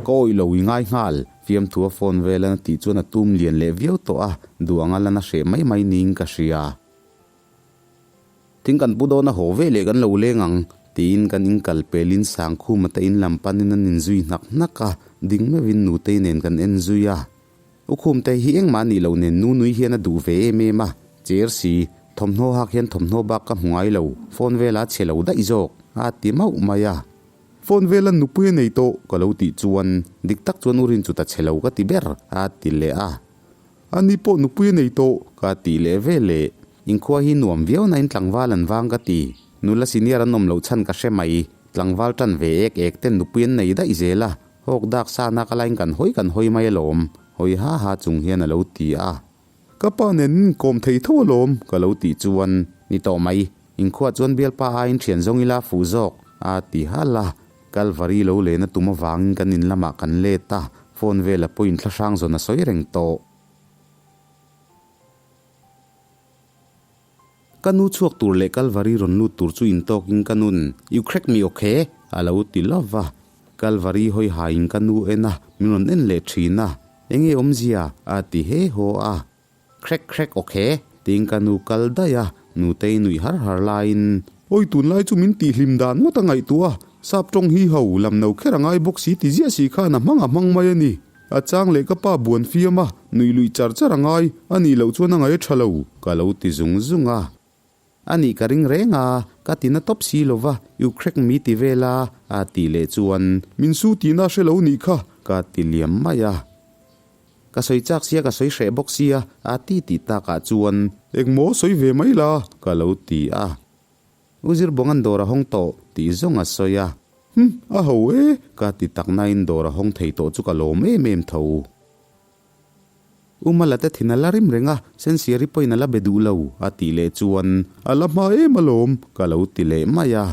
Ka awih lo i ngai nghal, fiamthua phone velan a tih chuan a tum lian leh viau tawh a, duh anga lan a hreh mai mai niin ka hria. Thing kan pu dawn a haw ve leh kan lo leng ang, tiin kan in kal pelin Sangkhuma te in lam panin an inzui hnak hnak a, ding meuhin Nutei nen kan en zui a. U Khumte hi engmah a nih loh nen nu nui hian a duh ve em em a, cher si, thawmhnaw hak hian thawmhnaw bak ka hmu ngai lo, phone vela a chhe lo daih zawk, a ti mauh mai a. Phone vela nupui a nei tawh ka lo tih chuan dik tak chuan u rin chu ta chhe lo ka ti ber, a ti leh a. Ani pawh nupui a nei tawh ka tih leh ve leh. Inkhua hi nuam viau nain tlangval an vang ka ti. Nula senior an awm loh chhan ka hre mai. Tlangval tan ve ek ek ten nupui an nei daih zel a, hawk dak sa nak alaiin kan hawi kan hawi mai alawm, hawi ha ha chung hian a lo ti a. Ka pa nen in inkawm thei tho alawm ka lo tih chuan, Ni tawh mai, inkhua chuan bialpa aiin thian zawng ila fuh zawk, a ti hal a. Kalvari lo lehna tum avangin kan in lamah kan let a, phone vela pawhin thlahrang zawn a sawi reng tawh. Ka nu chhuak tur leh Kalvari rawn lut tur chu intawkin ka nun, You crack me okay? a lo ti love a. Kalvari hawi haiin ka nu en a, min rawn en leh thin a. Enge awmzia? a ti he haw a. Crack crack okay? tiin ka nu kal daih a, nutei nuih har har laiin. Awi tunlai chu min tihhlim dan ngawt a ngaihtuah a, sap tawng hi ho lam no kher a ngai bawk si ti ziah si khan a hmang a hmang mai a ni. A chang leh ka pa buan fiam a, nuih luih char char a ngai, a nih loh chuan a ngaih a tha lo, ka lo ti zung zung a. A nih ka ring reng a, ka ti na tawp si lo va, you crack me ti vel a, a tih leh chuan. Min su tihna a hre lo nih kha, ka ti liam mai a. Ka sawi chak sia ka sawi hreh bawk sia, a ti tih takah chuan. Engmaw sawi ve mai la, ka lo ti a. U Zirbawnga'n dawr a hawng tawh tih zawng a sawi a. Hm, a ho e, ka ti tak nain dawr a hawng thei tawh chu ka lawm em em tho. U Mala te thin a la rim reng a, Sensiari pawhin a la be duh lo, a tih leh chuan. A la hma em alawm, ka lo ti leh mai a.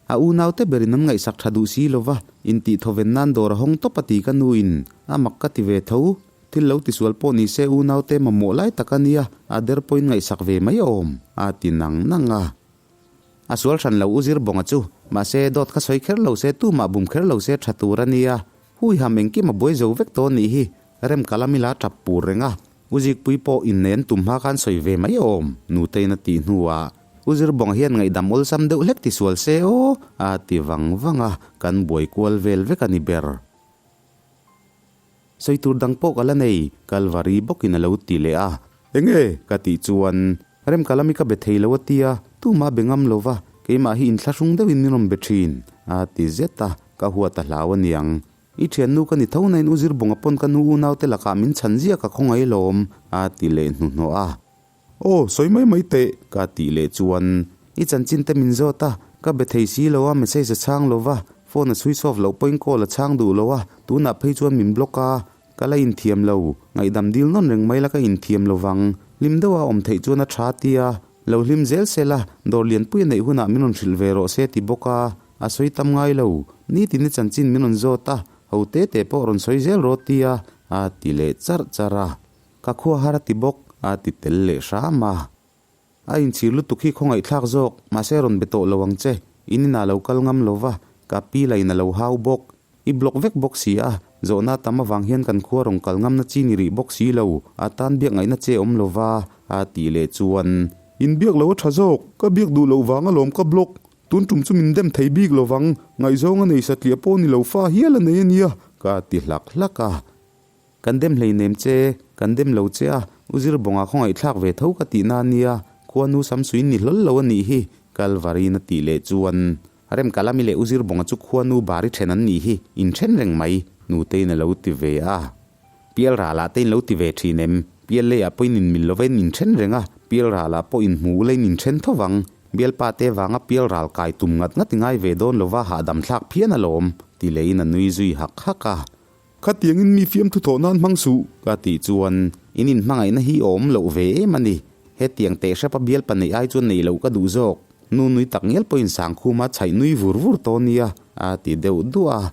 A unaute berin an ngaihsak tha duh si lova, intih thawven nan dawr a hawng tawp a ti ka nuin, a mak ka ti ve tho. Thil lo tisual pawh ni se unaute mamawh lai tak a nia, a der pawhin ngaihsak ve mai awm, a ti nang nang a. A sual hran lo u Zirbawnga chu, mahse dawt kha sawi kher lo se tumah bum kher lo se tha tur a nia. Hui ham engkim a buai zo vek tawh nih hi, rem ka lam ila tap pur reng a. U Zikpui pawh inneih an tum hma khan sawi ve mai awm, Nutein a tih hnuah U Zirbawnga hian ngaihdam awlsam deuh hlek tisual se aw, a ti vang vang a, kan buai kual vel vek a ni ber. Sawi tur dang pawh ka la nei, Kalvari bawkin a lo ti leh a. Enge? ka tih chuan, Remkalami ka be thei lo a tia, tumah be ngam lo va, keimah hi inthlahrung deuhin min rawn be thin, a ti zet a, ka huat a hlau a niang. I thiannu ka ni tho nain u Zirbawnga pawn ka nu unaute lakah min chhan ziak a khawngaih lawm, a ti leh hnuhnawh a. Aw, sawi mai mai teh, ka tih leh chuan i chanchin te min zawt a, ka be thei si lo a, message a chhang lo va, phone a switch off loh pawhin call a chhang duh lo a, tunah phei chuan min block a, ka la inthiam lo, ngaihdam dil nawn reng mai la ka inthiam lo vang, hlim deuha awm theih chuan a tha tia, lo hlim zel se la, dawr lianpui a neih hunah min rawn hrilh ve rawh se ti bawk a, a sawi tam ngai lo, nitin i chanchin min rawn zawt a, ho te te pawh rawn sawi zel rawh tia, a ti leh charh charh a. Ka khua har a ti bawk, a ti tel leh hram a. A inchhir lutuk hi khawngaihthlak zawk, mahse rawn be tawh lo ang che. In inah lo kal ngam lo va, ka pi la in a lo hau bawk. I block vek bawk si a, zawhna tam avang hian kan khua rawn kal ngamna chi ni rih bawk si lo, a tan biak ngaihna che awm lo va, a tih leh chuan. In biak lo a tha zawk, ka biak duh loh vang alawm ka block. Tun tum chu min dem thei bik lo vang, ngaihzawng a nei satliah pawh ni lo fa hial a nei a nia, ka ti hlak hlak a. Kan dem hleinem che, kan dem lo che a, U Zirbawnga khawngaihthlak ve tho ka tihna a nia, khuanu Samsuin ni hlawl lo a nih hi, Kalvarin a tih leh chuan Remkalami leh U Zirbawnga chu khuanu bari then an nih hi, inthen reng mai, Nutein a lo ti ve a. Pialralah te in lo ti ve thin em? Pialleiah pawh in inmil lova in inthen reng a, Pialralah pawh inhmu ula in inthen tho vang. Bialpa te vanga pialral kai tum ngat ngat i ngai ve dawn lova hahdam thlak phian alawm, ti lehin a nui zui hak hak a. Khatiangin mi fiamthu thawh nan hmang suh. Ka tih chuan, in inhmangaihna hi awm loh ve em a ni. Hetiang teh hrep a bialpa neih ai chuan neih loh ka duh zawk. Nu nui tak ngial pawhin Sangkhuma chhaih nui vur vur tawh nia, a ti deuh duah a.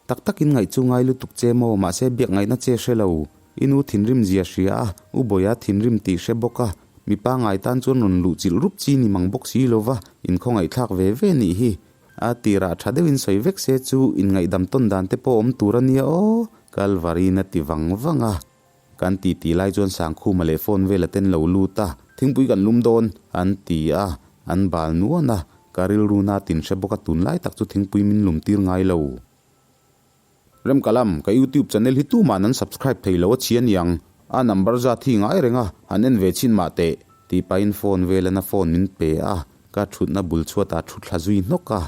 Tak takin ngaih chu ngai lutuk che maw, mahse biak ngaihna che hre lo. I nu thinrim zia hria a, U Bawia thinrim tih hre bawk a. Mipa ngai tan chuan rawn luh chilh rup chi ni mang bawk si lova, inkhawngaihthlak ve ve nih hi. A tirah tha deuhin sawi vek se chu inngaihdam tawn dan te pawh awm tur a nia aw, Kalvarin a ti vang vang a. Kan ti ti lai chuan Sangkhuma leh phone vel a ten lo lut a, thingpui kan lum dawn, an ti a, an bal nuan a, ka rilru na tin hre bawk a tunlai tak chu thingpui min lum tir ngai lo. Remkalam, ka YouTube channel hi tuman an subscribe thei lo a chhi a niang. A number zat hi ngai reng a, han en ve chhin mah teh, tih pahin phone velan a phone min pe a, ka thutna bul chhuatah thu thla zui hnawk a.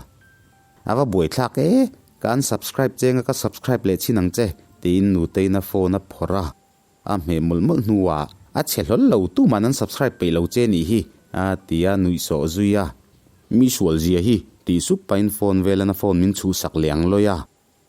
A va buaithlak e, ka unsubscribe cheng a ka subscribe leh chhin ang che, tiin Nutei'n a phone a phawrh a. A hmeh mawlh mawlh hnuah, A chhe hlawl lo, tuman an subscribe peih lo che nih hi, a ti a nuih sawh zui a. Mi sual zia hi, tih sup pahin phone velan a phone min chhuhsak leh ang lawi a.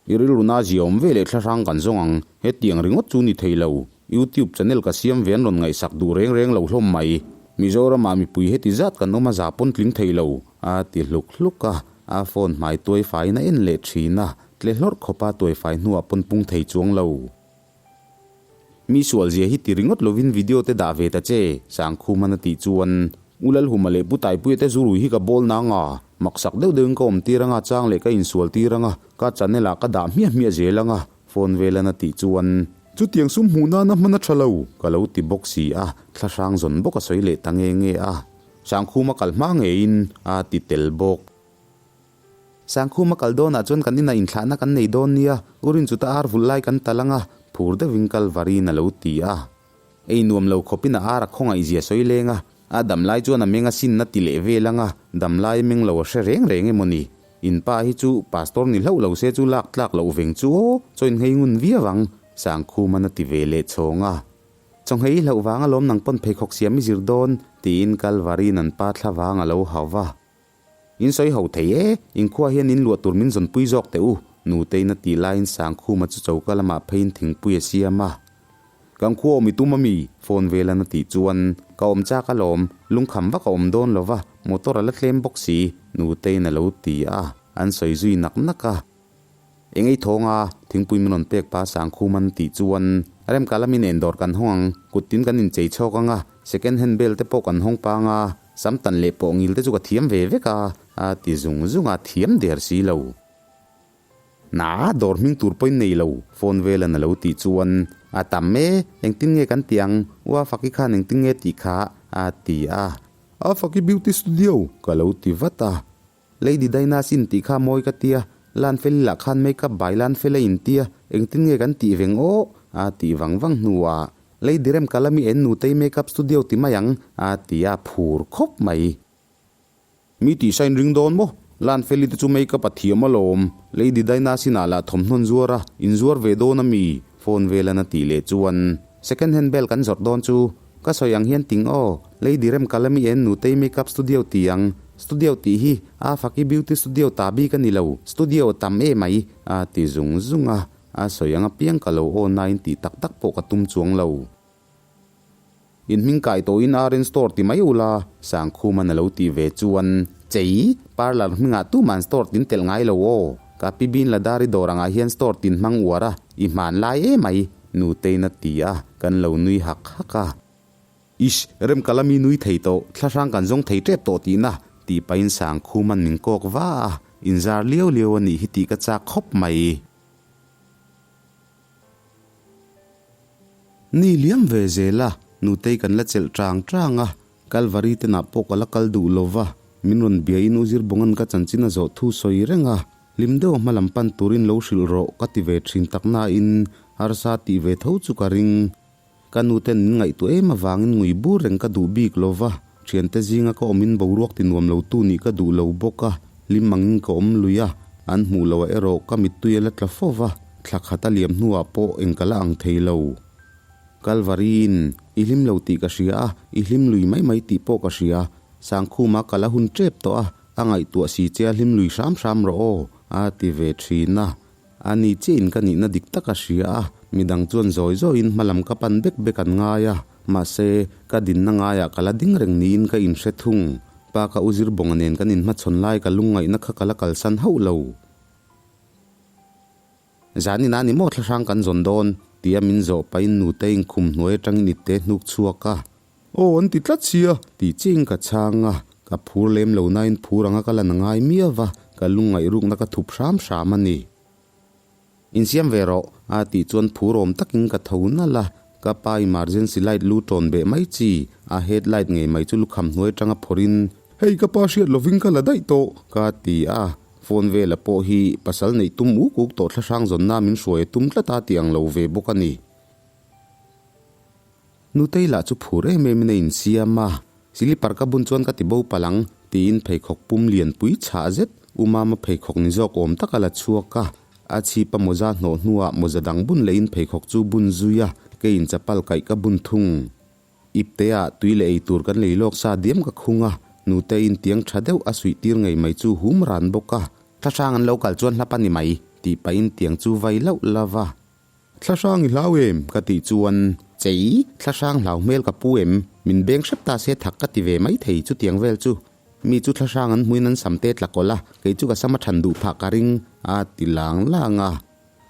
I rilru na zia awm ve leh thlahrang kan zawng ang, hetiang ringawt chu ni thei lo. YouTube channel ka siam ve an rawn ngaihsak duh reng reng lo hlawm mai. Mizoramah mipui heti zat kan awm a za pawn tling thei lo, a ti hluk hluk a. A phone hmai tuai faiin a en leh thin a, tle hlawrh khawpa tuai fai hnuah pawn pung thei chuang lo. Mi sual zia hi ti ringawt lovin video te dah ve ta che, Sangkhuman a tih chuan U Lalhuma leh Pu Taipuia te zurui hi ka bawl nang a, maksak deuh deuhin ka awm tir anga chang leh ka insual tir anga, ka channel ah ka dah hmiah hmiah zel anga, phone velan a tih chuan. Chutiang sum hmuh nana hman a tha lo. Ka lo ti bawk si a, thlahrang zawn bawk a sawi leh ta nge nge a, Sangkhuma kal hma ngeiin a ti tel bawk. Sangkhuma kal dawnah chuan kan inah inthlahna kan nei dawn nia, U Rinchuta ar vulh lai kan tal anga, phur deuhin Kalvari'n a lo ti a. Ei nuam lo khawpin a ar a khawngaih zia sawi leng a, a dam lai chuan a meng a sinna ti leh vel anga, dam lai meng lo a hre reng reng emaw ni. In pa hi chu pastor ni hlauh lo se chu lak tlak loh veng chu aw, chaw in nghei ngun viau ang, Sangkhuma'n a ti ve leh chhawng a. Chawnghei hlauh vang alawm nang pawn pheikhawk siam i zir dawn, tiin Kalvari'n an pa thla vang a lo hau va. In sawi ho thei e, inkhua hian in luah tur min zawnpui zawk teh u, Nutei'n a tih laiin Sangkhuma chu choka lamah pheiin thingpui a siam a. Kan khua awm i tum a mi? Phone velan a tih chuan, Ka awm chak alawm, lungkham vak a awm dawn lo va, motor a la tlem bawk si, Nutei'n a lo ti a, an sawi zui nak nak a. Eng ei thawng a, thingpui min rawn pek pa Sangkhum an tih chuan Remka lamin en dawr kan hawng ang, kut tin kan inchei chhawk ang a, second hand bel te pawh kan hawng pang a, sam tan leh pawh ngil te chu ka thiam ve vek a, a ti zung zung a, thiam der si lo. Na, dawr hming tur pawhin nei lo, phone velan a lo tih chuan, A tam e, engtin nge kan tih ang, Ua Faki khan engtin nge tih kha, a ti a. A Faki Beauty Studio, ka lo ti vat a. Lady Dinah sin tih kha mawi ka tia, Lanfeli lah khan makeup bai Lanfela in tia, engtin nge kan tih veng aw? a tih vang vang hnuah Lady Rem Kalami en nutei makeup studio ti mai ang a ti a, phur khawp mai. Mi tih sign ring dawn maw? Lanfeli te chu makeup a thiam alawm, Lady Dinah sinah lah thawmhnawn zuar a, inzuar ve dawn a mi? Phone velan a tih leh chuan second hand bel kan zawrh dawn chu ka sawi ang hian ting aw, Lady rem kalami en Nutei makeup studio ti ang, studio tih hi a faki beauty studio ta bik a ni lo, studio tam e mai a ti zung zung a, a sawi ang apiang ka lo aw nain tih tak tak pawh ka tum chuang lo. In hming kai tawhin RN Store ti mai ula, Sangkhuman a lo tih ve chuan, Chei, parlour hmingah tuman store tin telh ngai lo aw. Ka pi Bin Ladari dawr angah hian store tin hmang uar a, i hman lai em mai, Nutei'n a ti a, kan lo nui hak hak a. Ish, remkala mi nui thei tawh, thlahrang kan zawng thei tep tawh tihna, tih pahin Sangkhuman min kawk va a, inzar liau liau a nih hi tih ka chak khawp mai. Ni liam ve zel a, Nutei kan la chelh tang tang a, Kalvari tenah pawh ka la kal duh lo va, min rawn biain U Zirbawnga'n ka chanchin a zawh thu sawi reng a, hlim deuh a hma lam pan turin lo hrilh rawh ka ti ve thin tak nain harsa tih ve tho chu ka ring. Ka nuten min ngaihtuah em avangin ngui bur reng ka duh bik lo va, thiante zinga ka awmin boruak ti nuam lo tu nih ka duh lo bawk a, hlim angin ka awm lui a, an hmuh loh ah erawh ka mittui a la tla fo va. Thla khat a liam hnuah pawh eng ka la ang thei lo. Kalvari-in, I hlim lo tih ka hria a, i hlim lui mai mai tih pawh ka hria. Sangkhuma ka la hun tep tawh a, a ngaihtuah si che a hlim lui hram hram rawh aw, a ti ve thin a. A ni chiahin ka nihna dik tak a hria a, midang chuan zawi zawiin hmalam ka pan bek bek an ngai a. Mahse, ka dinna ngaiah ka la ding reng niin ka inhre thung. Pa ka u Zirbawnga nen kan inhmachhawn lai ka lungngaihna kha ka la kalsan hauh lo. Zanin a ni maw thlahrang kan zawn dawn? tia min zawh pahin nuteiin khum hnuai atangin itte hnuk chhuak a. Aw an ti tlat sia. Tih chiin ka chhang a, ka phur lem lo nain phur anga ka lan a ngai miau va, ka lungngaih rukna ka thup hram hram a ni. Insiam ve rawh, a tih chuan phur awm takin ka tho nalh a, ka pa emergency light lu tawn beh mai chi, a head light ngei mai chu lukham hnuai atanga phawrhin, Hei ka pa hriat lovin ka la daih tawh, ka ti a. Phone vela pawh hi pasal neih tum uk uk tawh thlahrang zawnna min hruai a tum tlat a tih ang lo ve bawk a ni. Nutei lah chu phur em em in a insiam a, Silipar ka bun chuan ka ti bo palh ang tiin pheikhawk pum lian pui chhah zet U Mama pheikhawk ni zawk awm tak a la chhuak a, a chhip a mawza hnawh hnuah mawza dang bun lehin pheikhawk chu bun zui a, keiin chapal kaih ka bun thung. Iptea tui leh ei tur kan lei lawk sa diam ka khung a, nuteiin tiang tha deuh a suih tir ngei mai chu hum ran bawk a. Thlahrang an lo kal chuan hlap a ni mai, tih pahin tiang chu vai lauh lauh a. Thlahrang i hlau em? ka tih chuan, Chei, thlahrang hlau hmel ka pu em? Min beng hrep ta se thak ka ti ve mai thei chutiang vel chu. Mi chu thlahrang an hmuin an sam te tla kawlh a, kei chu ka sam a than duh phah ka ring, a ti lang lang a.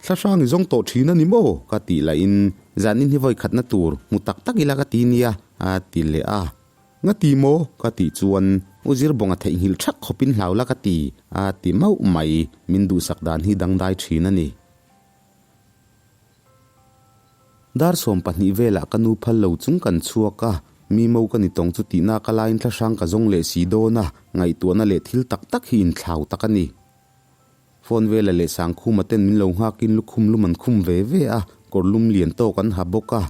Thlahrang i zawng tawh thin a ni maw? Ka tih lahin, Zanin hi vawi khatna tur, hmu tak tak ila ka ti nia, a ti leh a. Nga ti maw? Ka tih chuan, U Zirbawnga theihnghilh thak khawpin hlau la ka ti, a ti mauh mai. Min duhsak dan hi dangdai thin a ni. Dar 20 velah ka nu phal lo chung kan chhuak a, mi mo ka ni tawng chu tihna ka laiin thlahrang ka zawng leh si dawn a, ngaihtuahna leh thil tak tak hi inthlau tak a ni. Phone vela leh Sangkhuma ten min lo nghakin lukhum lum an khum ve ve a, kawr lum lian tawk an ha bawk a.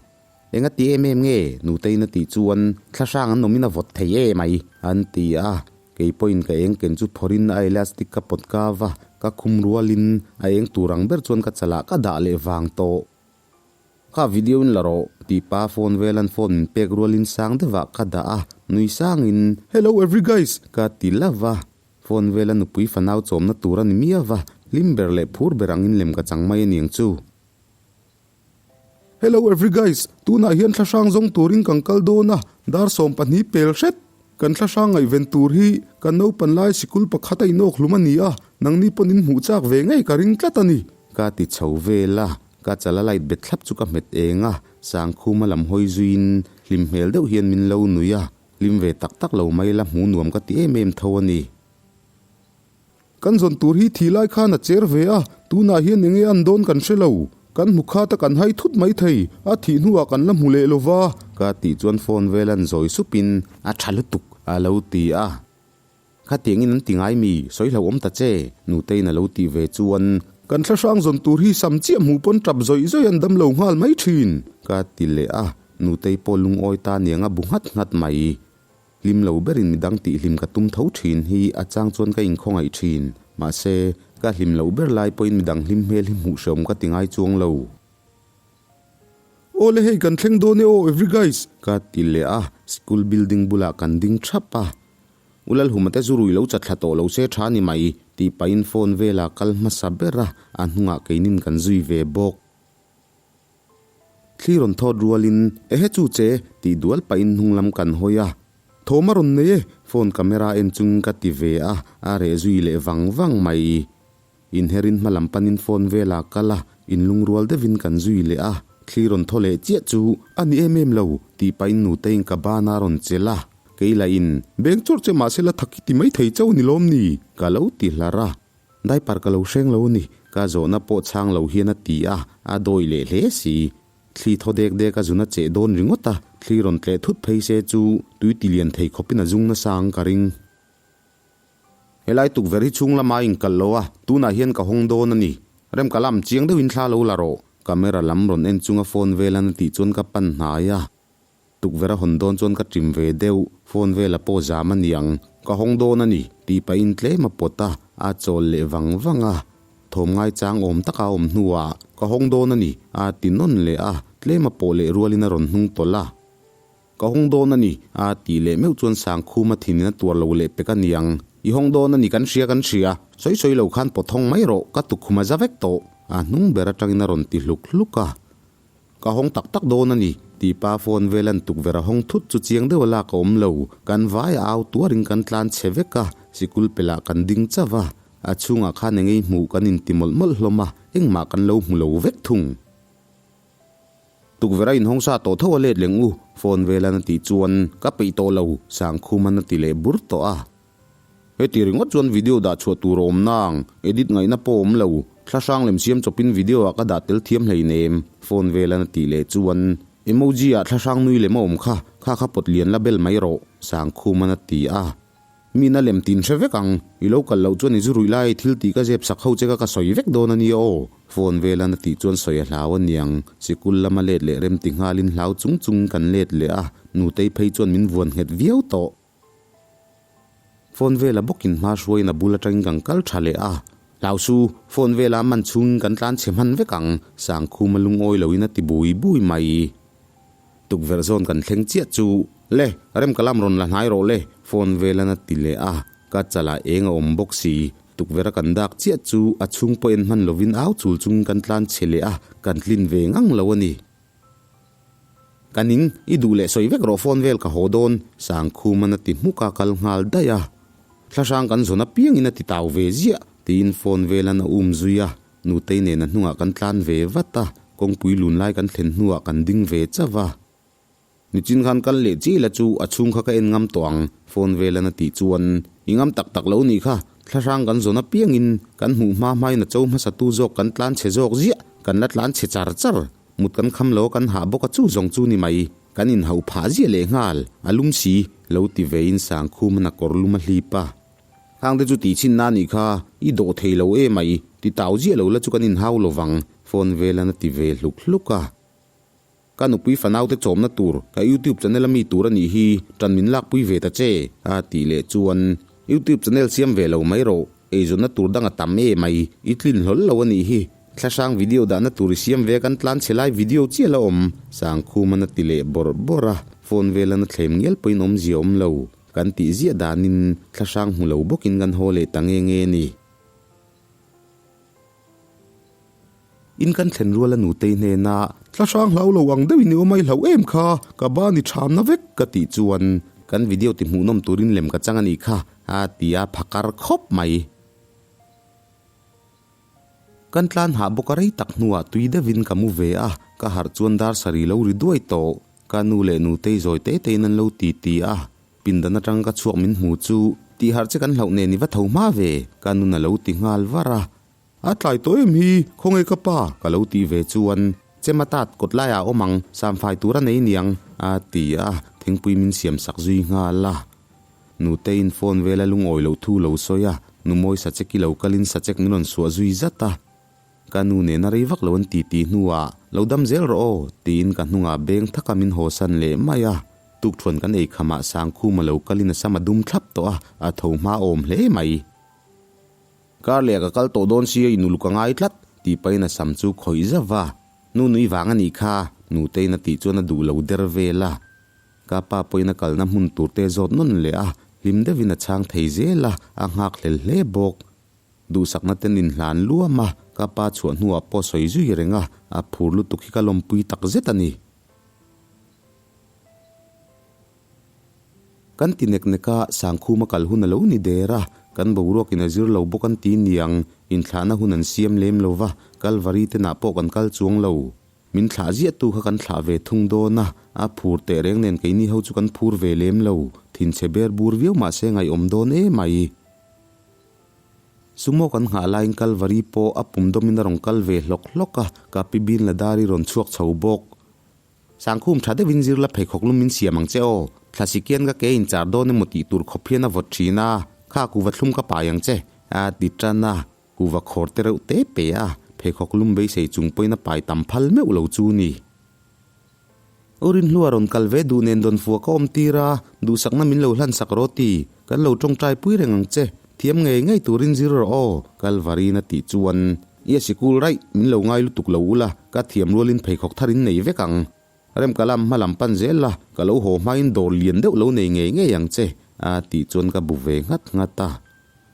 Enga ti em em nge? Nuteiin a tih chuan, Thlahrang an awmin a vawt thei e mai, an ti a. Kei pawhin ka eng ken chu phawrhin a elastic ka pawt kau a, ka khum rualin a eng tur ang ber chuan ka chalah ka dah leh vang tawh. Kha video in la rawh, tih pa phone velan phone min pek rualin sang deuhah ka dah a, nui sangin, Hello every guys! Ka ti love a, Phone vela nupui fanau chawmna tur a ni miau va, hlim ber leh phur ber angin lem ka chang mai a niang chu. Hello every guys, tunah hian thlahrang zawng turin kan kal dawn a, dar 12 pel hret. Kan thlahrang ngaihven tur hi kan naupan lai sikul pakhat a inawk hlum a ni a, nangni pawn in hmuh chak ve ngei ka ring tlat a ni. Ka ti chho vel a, ka chala light bet thlap chu ka hmet eng a, Sangkhuma lam hawi zuiin hlim hmel deuh hian min lo nui a, Hlim ve tak tak lo mai la hmu nuam ka ti em em tho a ni. Kan zawn tur hi thih lai khan a cher ve a, tunah hian enge an dawn kan hre lo. Kan hmu khat a kan hai thut mai thei, a thih hnuah kan la hmu leh lo va. Ka tih chuan phone vel an zawi supin a tha lutuk a lo ti a. Khatiangin an ti ngai mi, sawi hlauhawm ta che, Nuteiin a lo tih ve chuan. Kan thlahrang zawn tur hi sam chiah hmuh pawn tap zawih zawih an dam lo nghal mai thin. Ka ti leh a, Nutei pawh lungawi ta niang a bu nghat nghat mai. Hlim lo berin midang tihhlim ka tum tho thin hi a chang chuan ka inkhawngaih thin. Mahse, ka hlim loh ber lai pawhin midang hlim hmel hi hmuh hreawm ka ti ngai chuang lo. Awle hei kan thleng dawn e aw every guys! Ka ti leh a, school building bulah kan ding thap a. U Lalhuma te zu rui lo chat thla tawh lo se tha ni mai, tih pahin phone velah kal hmasa ber a, a hnungah keinin kan zui ve bawk. Thli rawn thawt rualin, Ehe chu che, tih dual pahin hnung lam kan hawi a. Thawm a rawn nei e, phone camera en chungin ka ti ve a, a reh zui leh vang vang mai. Inherin hma lam panin phone vela kal a, inlungrual deuhin kan zui leh a. Thli rawn thaw leh chiah chu a ni em em lo, tih pahin nuteiin ka ban a rawn chelh a. Kei lahin, Beng chawrh che mahse la thak i ti mai thei chauh ni lawm ni? Ka lo ti hlar a. Diaper ka lo hreng lo a ni, ka zawhna pawh chhang lo hian a ti a, a dawi leh hle si. Thli thaw dek dek a zun a cheh dawn ringawt a, thli rawn tleh thut phei se chu tui ti lian thei khawpin a zung nasa ang ka ring. Helai tukverh hi chhung lama a inkalh lo a, tunah hian ka hawng dawn a ni. Rem ka lam chiang deuhin thla lo la rawh, camera lam rawn en chunga phone velan a tih chuan ka pan hnai a. Tukverh a hawn dawn chuan ka ṭim ve deuh, phone vela pawh zam a niang, ka hawng dawn a ni, tih pahin tlem a pawt a, a chawl leh vang vang a. Thawm ngaichang awm taka a awm hnuah, Ka hawng dawn a ni, a ti nawn leh a, tlem a pawh leh rualin a rawn hnung tawlh a. Ka hawng dawn a ni, a tih leh meuh chuan Sangkhuma thinin a tuar lo leh pek a niang. I hawng dawn a ni kan hria kan hria, sawi sawi lo khan pawt hawng mai rawh, ka tukkhum a za vek tawh, a hnung ber atangin a rawn ti hluk hluk a. Ka hawng tak tak dawn a ni, tih pa phone vel an tukverh a hawng thut chu chiang deuh a lak a awm lo. Kan vai a au tuarin kan tlan chhe vek a, sikul pelah kan ding chauh a, a chhungah khan eng ei hmuh kan inti mawlh mawlh hlawm a, engmah kan lo hmu lo vek thung. Tukverh a inhawng sa tawh tho a let leng u, phone velan a tih chuan ka peih tawh lo, Sangkhuman a ti leh bur tawh a. Heti ringawt chuan video dah chhuah tur a awm nang, edit ngaihna pawh awm lo, thla hrang lem siam chawpin video ah ka dah tel thiam hleinem, phone velan a tih leh chuan emoji ah thla hrang nui lem a awm kha, kha kha pawt lian la bel mai rawh, Sangkhuman a ti a. Min a lem tin hre vek ang, i lo kal loh chuan i zu ruih lai thil tih ka zep sak ho che ka ka sawi vek dawn a nia aw, phone velan a tih chuan sawi a hlau a niang, sikul lama let leh rem ti nghalin hlau chung chungin kan let leh a, nutei phei chuan min vuan nghet viau tawh. Phone vela bawkin hma hruaiin a bul atangin kan kal tha leh a, Hlau su, phone vela man chhungin kan tlan chhe hman vek ang, Sangkhuma lungawi loin a ti bui bui mai. Tukverh zawn kan thleng chiah chu, Le, rem ka lam rawn la hnai rawh le, phone velan a ti leh a, ka chalah eng a awm bawk si. Tukverh a kan dak chiah chu a chhung pawh en hman lovin au chul chungin kan tlan chhe leh a, kan tlin ve ngang lo a ni. Ka ning, i duh leh sawi vek rawh phone vel ka haw dawn, Sangkhuman a ti hmuk a kal nghal daih a. Thlahrang kan zawn apiangin a ti tau ve ziah, tiin phone velan a um zui a. Nutei nen a hnungah kan tlan ve vat a, kawngpui lun lai kan thlen hnuah kan ding ve chauh a. Nichin khan kal leh chiah ila chu a chhung kha ka en ngam tawh ang, phone velan a tih chuan, I ngam tak tak lo nih kha, thlahrang kan zawn apiangin kan hmuh hma hmain a cho hmasatu zawk kan tlan chhe zawk ziah, kan la tlan chhe char char. Mut kan kham lo a kan hah bawk a chu zawng chu ni mai. Kan inhauh phah ziah leh nghal, a lum si, lo ti ve in Sangkhum an a kawr lum a hlip a. Khang te chu tih chhin na nih kha, i dawh thei lo e mai, ti tau ziah lo la chu kan inhau lo vang, phone velan a ti ve hluk hluk a. Ka nupui fanau te chawmna tur, ka youtube channel a mi tur a nih hi, tan min lakpui ve ta che, a tih leh chuan, youtube channel siam ve lo mai rawh, Eizawnna tur dang a tam e mai, i tlin hlawl lo a nih hi. Thlahrang video dahna tur i siam ve kan tlan chhe lai video chiah la awm, Sangkhuman a ti leh bawrh bawrh a, phone velan a thlem ngial pawhin awmzia awm lo. Kan tih ziah danin thlahrang hmu lo bawkin kan haw leh ta nge nge a ni. In kan thlen rual a nutei hnena. Thlahrang hlau lo ang deuhin i awm a i hlauh em kha, ka ban i thamna vek ka tih chuan kan video ti hmuhnawm turin lem ka chang a nih kha a ti a phakar khawp mai. Kan tlan hah bawk a rei tak hnuah tui deuhin ka mu ve a, ka harh chuan dar sarih lo ri duai tawh. Ka nu leh nutei zawi te tein an lo ti ti a, pindan atang ka chhuak min hmu chu tihharh che kan hlauh nen i va tho hma ve, ka nun a lo ti nghal var a. A tlai tawh em hi, khawnge ka pa? Ka lo tih ve chuan, Chem a tat kawt laiah a awm ang, samfai tur a nei niang, a ti a, thingpui min siam sak zui nghal a. Nuteiin phone vela lungawi loh thu lo sawi a, Numawi sachek i lo kalin sachek min rawn suah zui zat a. Ka nu nena rei vak lo an ti tih hnuah, Lo dam zel rawh aw, tiin ka hnungah beng thaka min hawsan leh mai a. Tukṭhuan kan ei khamah Sangkhuma lo kalin a sam a dum thlap tawh a, a tho hma awm hle mai. Kar leh ka kal tawh dawn sia in uluk a ngai tlat, tih pahin a sam chu khawih zauh va. Nu nui vang a nih kha, Nuteiin a tih chuan a duh lo der vel a. Ka pa pawhin a kalna hmun tur te zawt nawn leh a, hlim deuhin a chhang thei zel a, a nghakhlel hle bawk. Duhsakna ten inhlan luam a, ka pa chhuah hnuah pawh sawi zui reng a, a phur lutuk hi ka lawmpui tak zet a ni. Kan ti nek nek a, Sangkhuma kal hun a lo ni der a, kan boruakin a zir lo bawk an ti niang, inthlahna hun an siam lem lo va, Kalvari tenah pawh kan kal chuang lo. Min thlah ziah tu kha kan thlah ve thung dawn a, a phur teh reng nen keini ho chu kan phur ve lem lo, thinchhe ber bur viau mah se ngaihawm dawn emai. Sumo kan nghah laiin Kalvari pawh a pum dawmin a rawn kal ve hlawk hlawk a, ka pi bin la dar i rawn chhuak chho bawk. Sangkhum tha deuhin zir la pheikhawk lum min siam ang che aw, thlasi kian ka ke inchar dawn emaw tih tur khawp hian a vawt thin a, kha kuva thlum ka pai ang che, a ti tan a, kuva khawr te reuh te pe a, pheikhawk lum beisei chung pawhin a pai tam phal meuh lo chu ni. U Rinhlua rawn kal ve duh nen dawn fua ka awm tir a, duhsakna min lo hlan sak rawh ti, kan lo tawngtai pui reng ang che, thiam ngei ngei turin zir rawh aw, Kalvarin a tih chuan I a sikul raih, min lo ngai lutuk lo ula, ka thiam rualin pheikhawk thar in nei vek ang. Rem ka lam hma lam pan zel la, ka lo haw hmain dawr lian deuh lo nei ngei ngei ang che, a tih chuan ka bu ve nghat nghat a.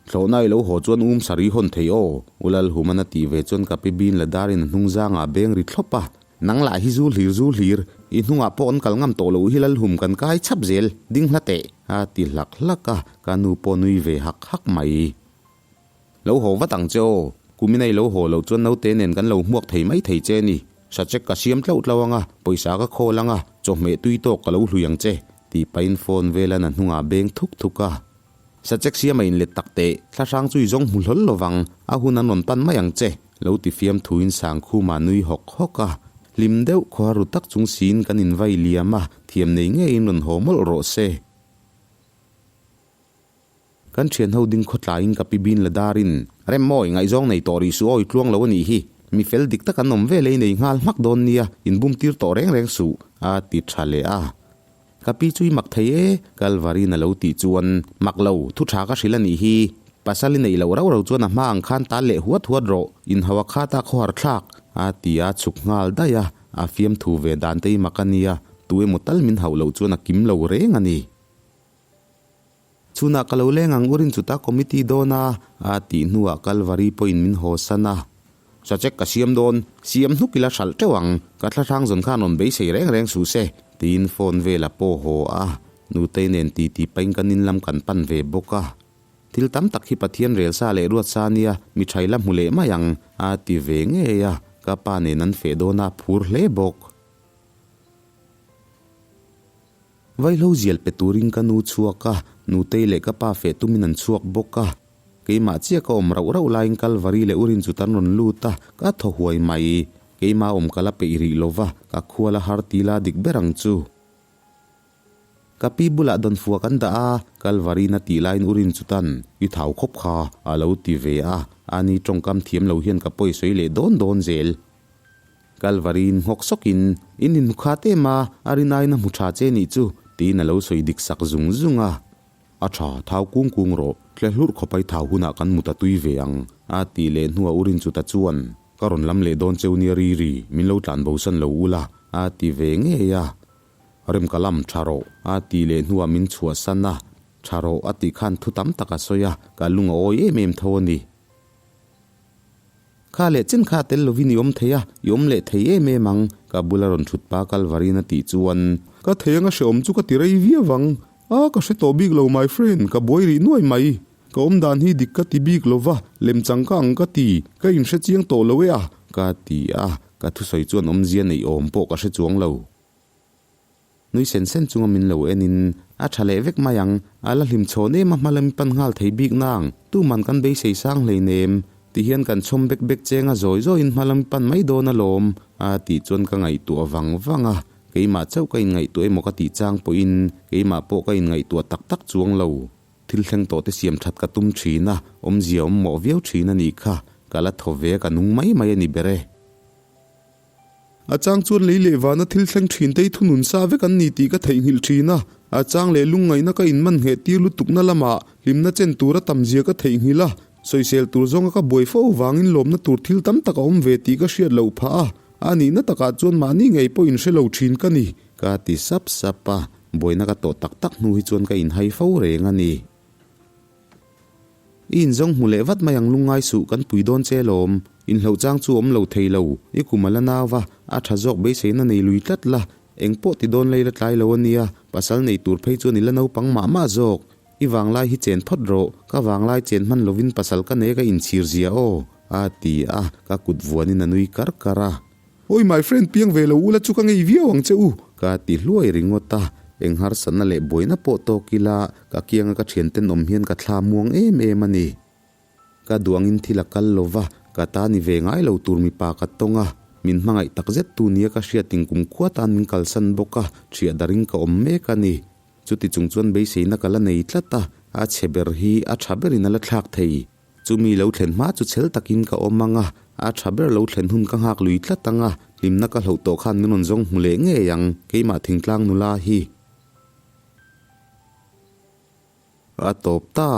Thlawhna i lo haw chuan um sarih hawn thei aw, U Lalhuman a tih ve chuan ka pi bin la darin a hnung zangah a beng ri thlawp a. Nang lah hi zu hlir zu hlir, i hnungah pawh an kal ngam tawh loh hi Lalhum kan kai chhap zel, ding hla teh, a ti hlak hlak a, ka nu pawh nui ve hak hak mai. Lo haw vat ang che aw, kumina i lo haw loh chuan naute nen kan lo hmuak thei mai thei che ni. Sachek ka siam tlauh tlauh ang a, pawisa ka khawl ang a, chawhmeh tui tawk ka lo hlui ang che, tih pahin phone velan a hnungah beng thuk thuk a. Sachek siam a inlet tak teh, thlahrang chu i zawng hmu hlawl lovang, a hun an rawn pan mai ang che, lo ti fiam thuin Sangkhuma nui hawk hawk a. Hlim deuh khawhar ru tak chung siin kan invai liam a, thiam nei ngeiin rawn haw mawlh rawh se. Kan thian ho ding khawtlaiin ka pi bin la darin, Rem mawi, ngaihzawng nei tawh rih suh awi tluang lo a nih hi. Mi fel dik tak an awm ve lei nei nghal hmak dawn nia, inbum tir tawh reng reng suh, a ti tha leh a. Ka pi chu i mak thei e, Kalvarin a lo tih chuan, Mak lo, thu tha ka hrilh a nih hi. Pasal i neih loh rauh rauh chuan a hma ang khan tal leh huat huat rawh, inhau a khat a khawhar thlak, a ti a, chhuk nghal daih a, a fiamthu ve dan te i mak a nia, tu emaw tal min hauh loh chuan a kim lo reng a ni. Chhunah ka lo leng ang urin chuta committee dawn a, a tih hnuah Kalvari pawhin min haw san a. Sachek ka siam dawn, siam hnuk ila hralh teuh ang, ka thlahrang zawn khan rawn beisei reng reng suh se, tiin phone vel a pawh haw a, Nutei nen titi pahin kan in lam kan pan ve bawk a. Thil tam tak hi Pathian rel sa leh ruat sa nia, mi tha ila hmu leh mai ang, a ti ve ngei a, ka pa nen an feh dawn a, phur hle bawk. Vaihlo zial pe turin ka nu chhuak a, Nutei leh ka pa feh tumin an chhuak bawk a. Keimah chiah ka awm rauh rauh laiin Kalvari leh Urin chu tan rawn lut a, ka thaw huai mai. Keimah awm ka la peih rih lo va, ka khual a har ti la dik ber ang chu. Ka pi bulah dawnfua kan dah a, Kalvari-na tih laiin Urin chu tan, I thau khawp kha, a lo ti ve a, ani tawngkam thiam lo hian ka pawi sawi leh dawn dawn zel. Kalvari-in nghawk sawkin, In inhmu khat em a, a rinaiin a hmu tha che nih chu, tiin a lo sawi dik sak zung zung a. A tha, thau kung kung rawh, tle hlurh khawp ai thau hunah kan mut a tui ve ang, a tih leh hnuah u Rinchuta chuan, Ka rawn lam leh dawn cheu nia Riri, min lo tlan bo san lo ula, a ti ve ngei a. Rem ka lam, tha rawh, a tih leh hnuah min chhuahsan a, Tha rawh, a tih khan thu tam tak a sawi a, ka lung a awi em em tho a ni. Kha leh chen kha tel lovin i awm thei a, i awm leh thei em em ang, ka bula rawn thut pa Kalvarin a tih chuan. Ka thei anga hreawm chu ka ti rei viau ang, a ka hre tawh bik lo my friend, ka buai rih nuai mai. Ka awm dan hi dik ka ti bik lo va, lemchang ka ang ka ti, ka inhre chiang tawh lo e a, ka ti a, ka thusawi chuan awmzia neih awm pawh ka hre chuang lo. Nui sen sen chunga min lo en in, A tha leh vek mai ang, a la hlim chhawn em a hma lam pan nghal thei bik nang, tuman kan beisei sang hleinem, ti hian kan chhawm bek bek cheng a zawi zawiin hma lam pan mai dawn alawm, a tih chuan ka ngaihtuah vang vang a, keimah chauh ka inngaihtuah emaw ka tih chang pawhin keimah pawh ka inngaihtuah tak tak chuang lo. Thil thleng tawh te siam that ka tum thin a, awmzia awm mawh viau thin a nih kha, ka la thaw ve a ka nung mai mai a ni ber e. A chang chuan lei leh vana thil thleng thin te hi thunun sa vek an ni tih ka theihnghilh thin a, a chang leh lungngaihna ka inman ngheh tir lutukna lamah hlimna chen tura tam zia ka theihnghilh a, sawisel tur zawnga ka buai fo vangin lawmna tur thil tam tak a awm ve tih ka hriat loh phah a, a nihna takah chuan mahni ngei pawh inhre lo thin ka ni. Ka ti sap sap a, buaina ka tawh tak tak hnu hi chuan ka inhai fo reng a ni. I inzawng hmu leh vat mai ang lungngai suh kan pui dawn che lawm. Inhloh chang chu awm lo thei lo, i kum a la nau va, a tha zawk beiseina nei lui tlat la, eng pawh ti dawn lei la tlai lo a nia, pasal nei tur phei chuan i la naupang mah mah zawk. I vanglai hi chen phawt rawh, ka vanglai chen hman lovin pasal ka nei ka inchhir zia aw, a ti a, ka kut vuanin a nui kar kar a. Awi my friend piang ve lo ula chu ka ngei viau ang che u. Ka ti hluai ringawt a, eng harsatna leh buaina pawh tawk ila ka kianga ka thianten awm hian ka thla muang em em a ni. Ka duangin thil a kal lo va, ka ta ni ve ngai lo tur mipa ka tawng a, min hmangaih tak zet tu nia ka hriat in kumkhua tan min kalsan bawk a, thiah darin ka awm mek a ni. Chuti chung chuan beiseina ka la nei tlat a, a chhe ber hi a tha berin a la thlak thei. Chumi lo thlen hma chu chhel takin ka awm ang a, a tha ber lo thlen hun ka nghak lui tlat ang a, hlimna ka hloh tawh khan min rawn zawng hmu leh ngei ang, keimah thingtlang nula hi. A tawp ta.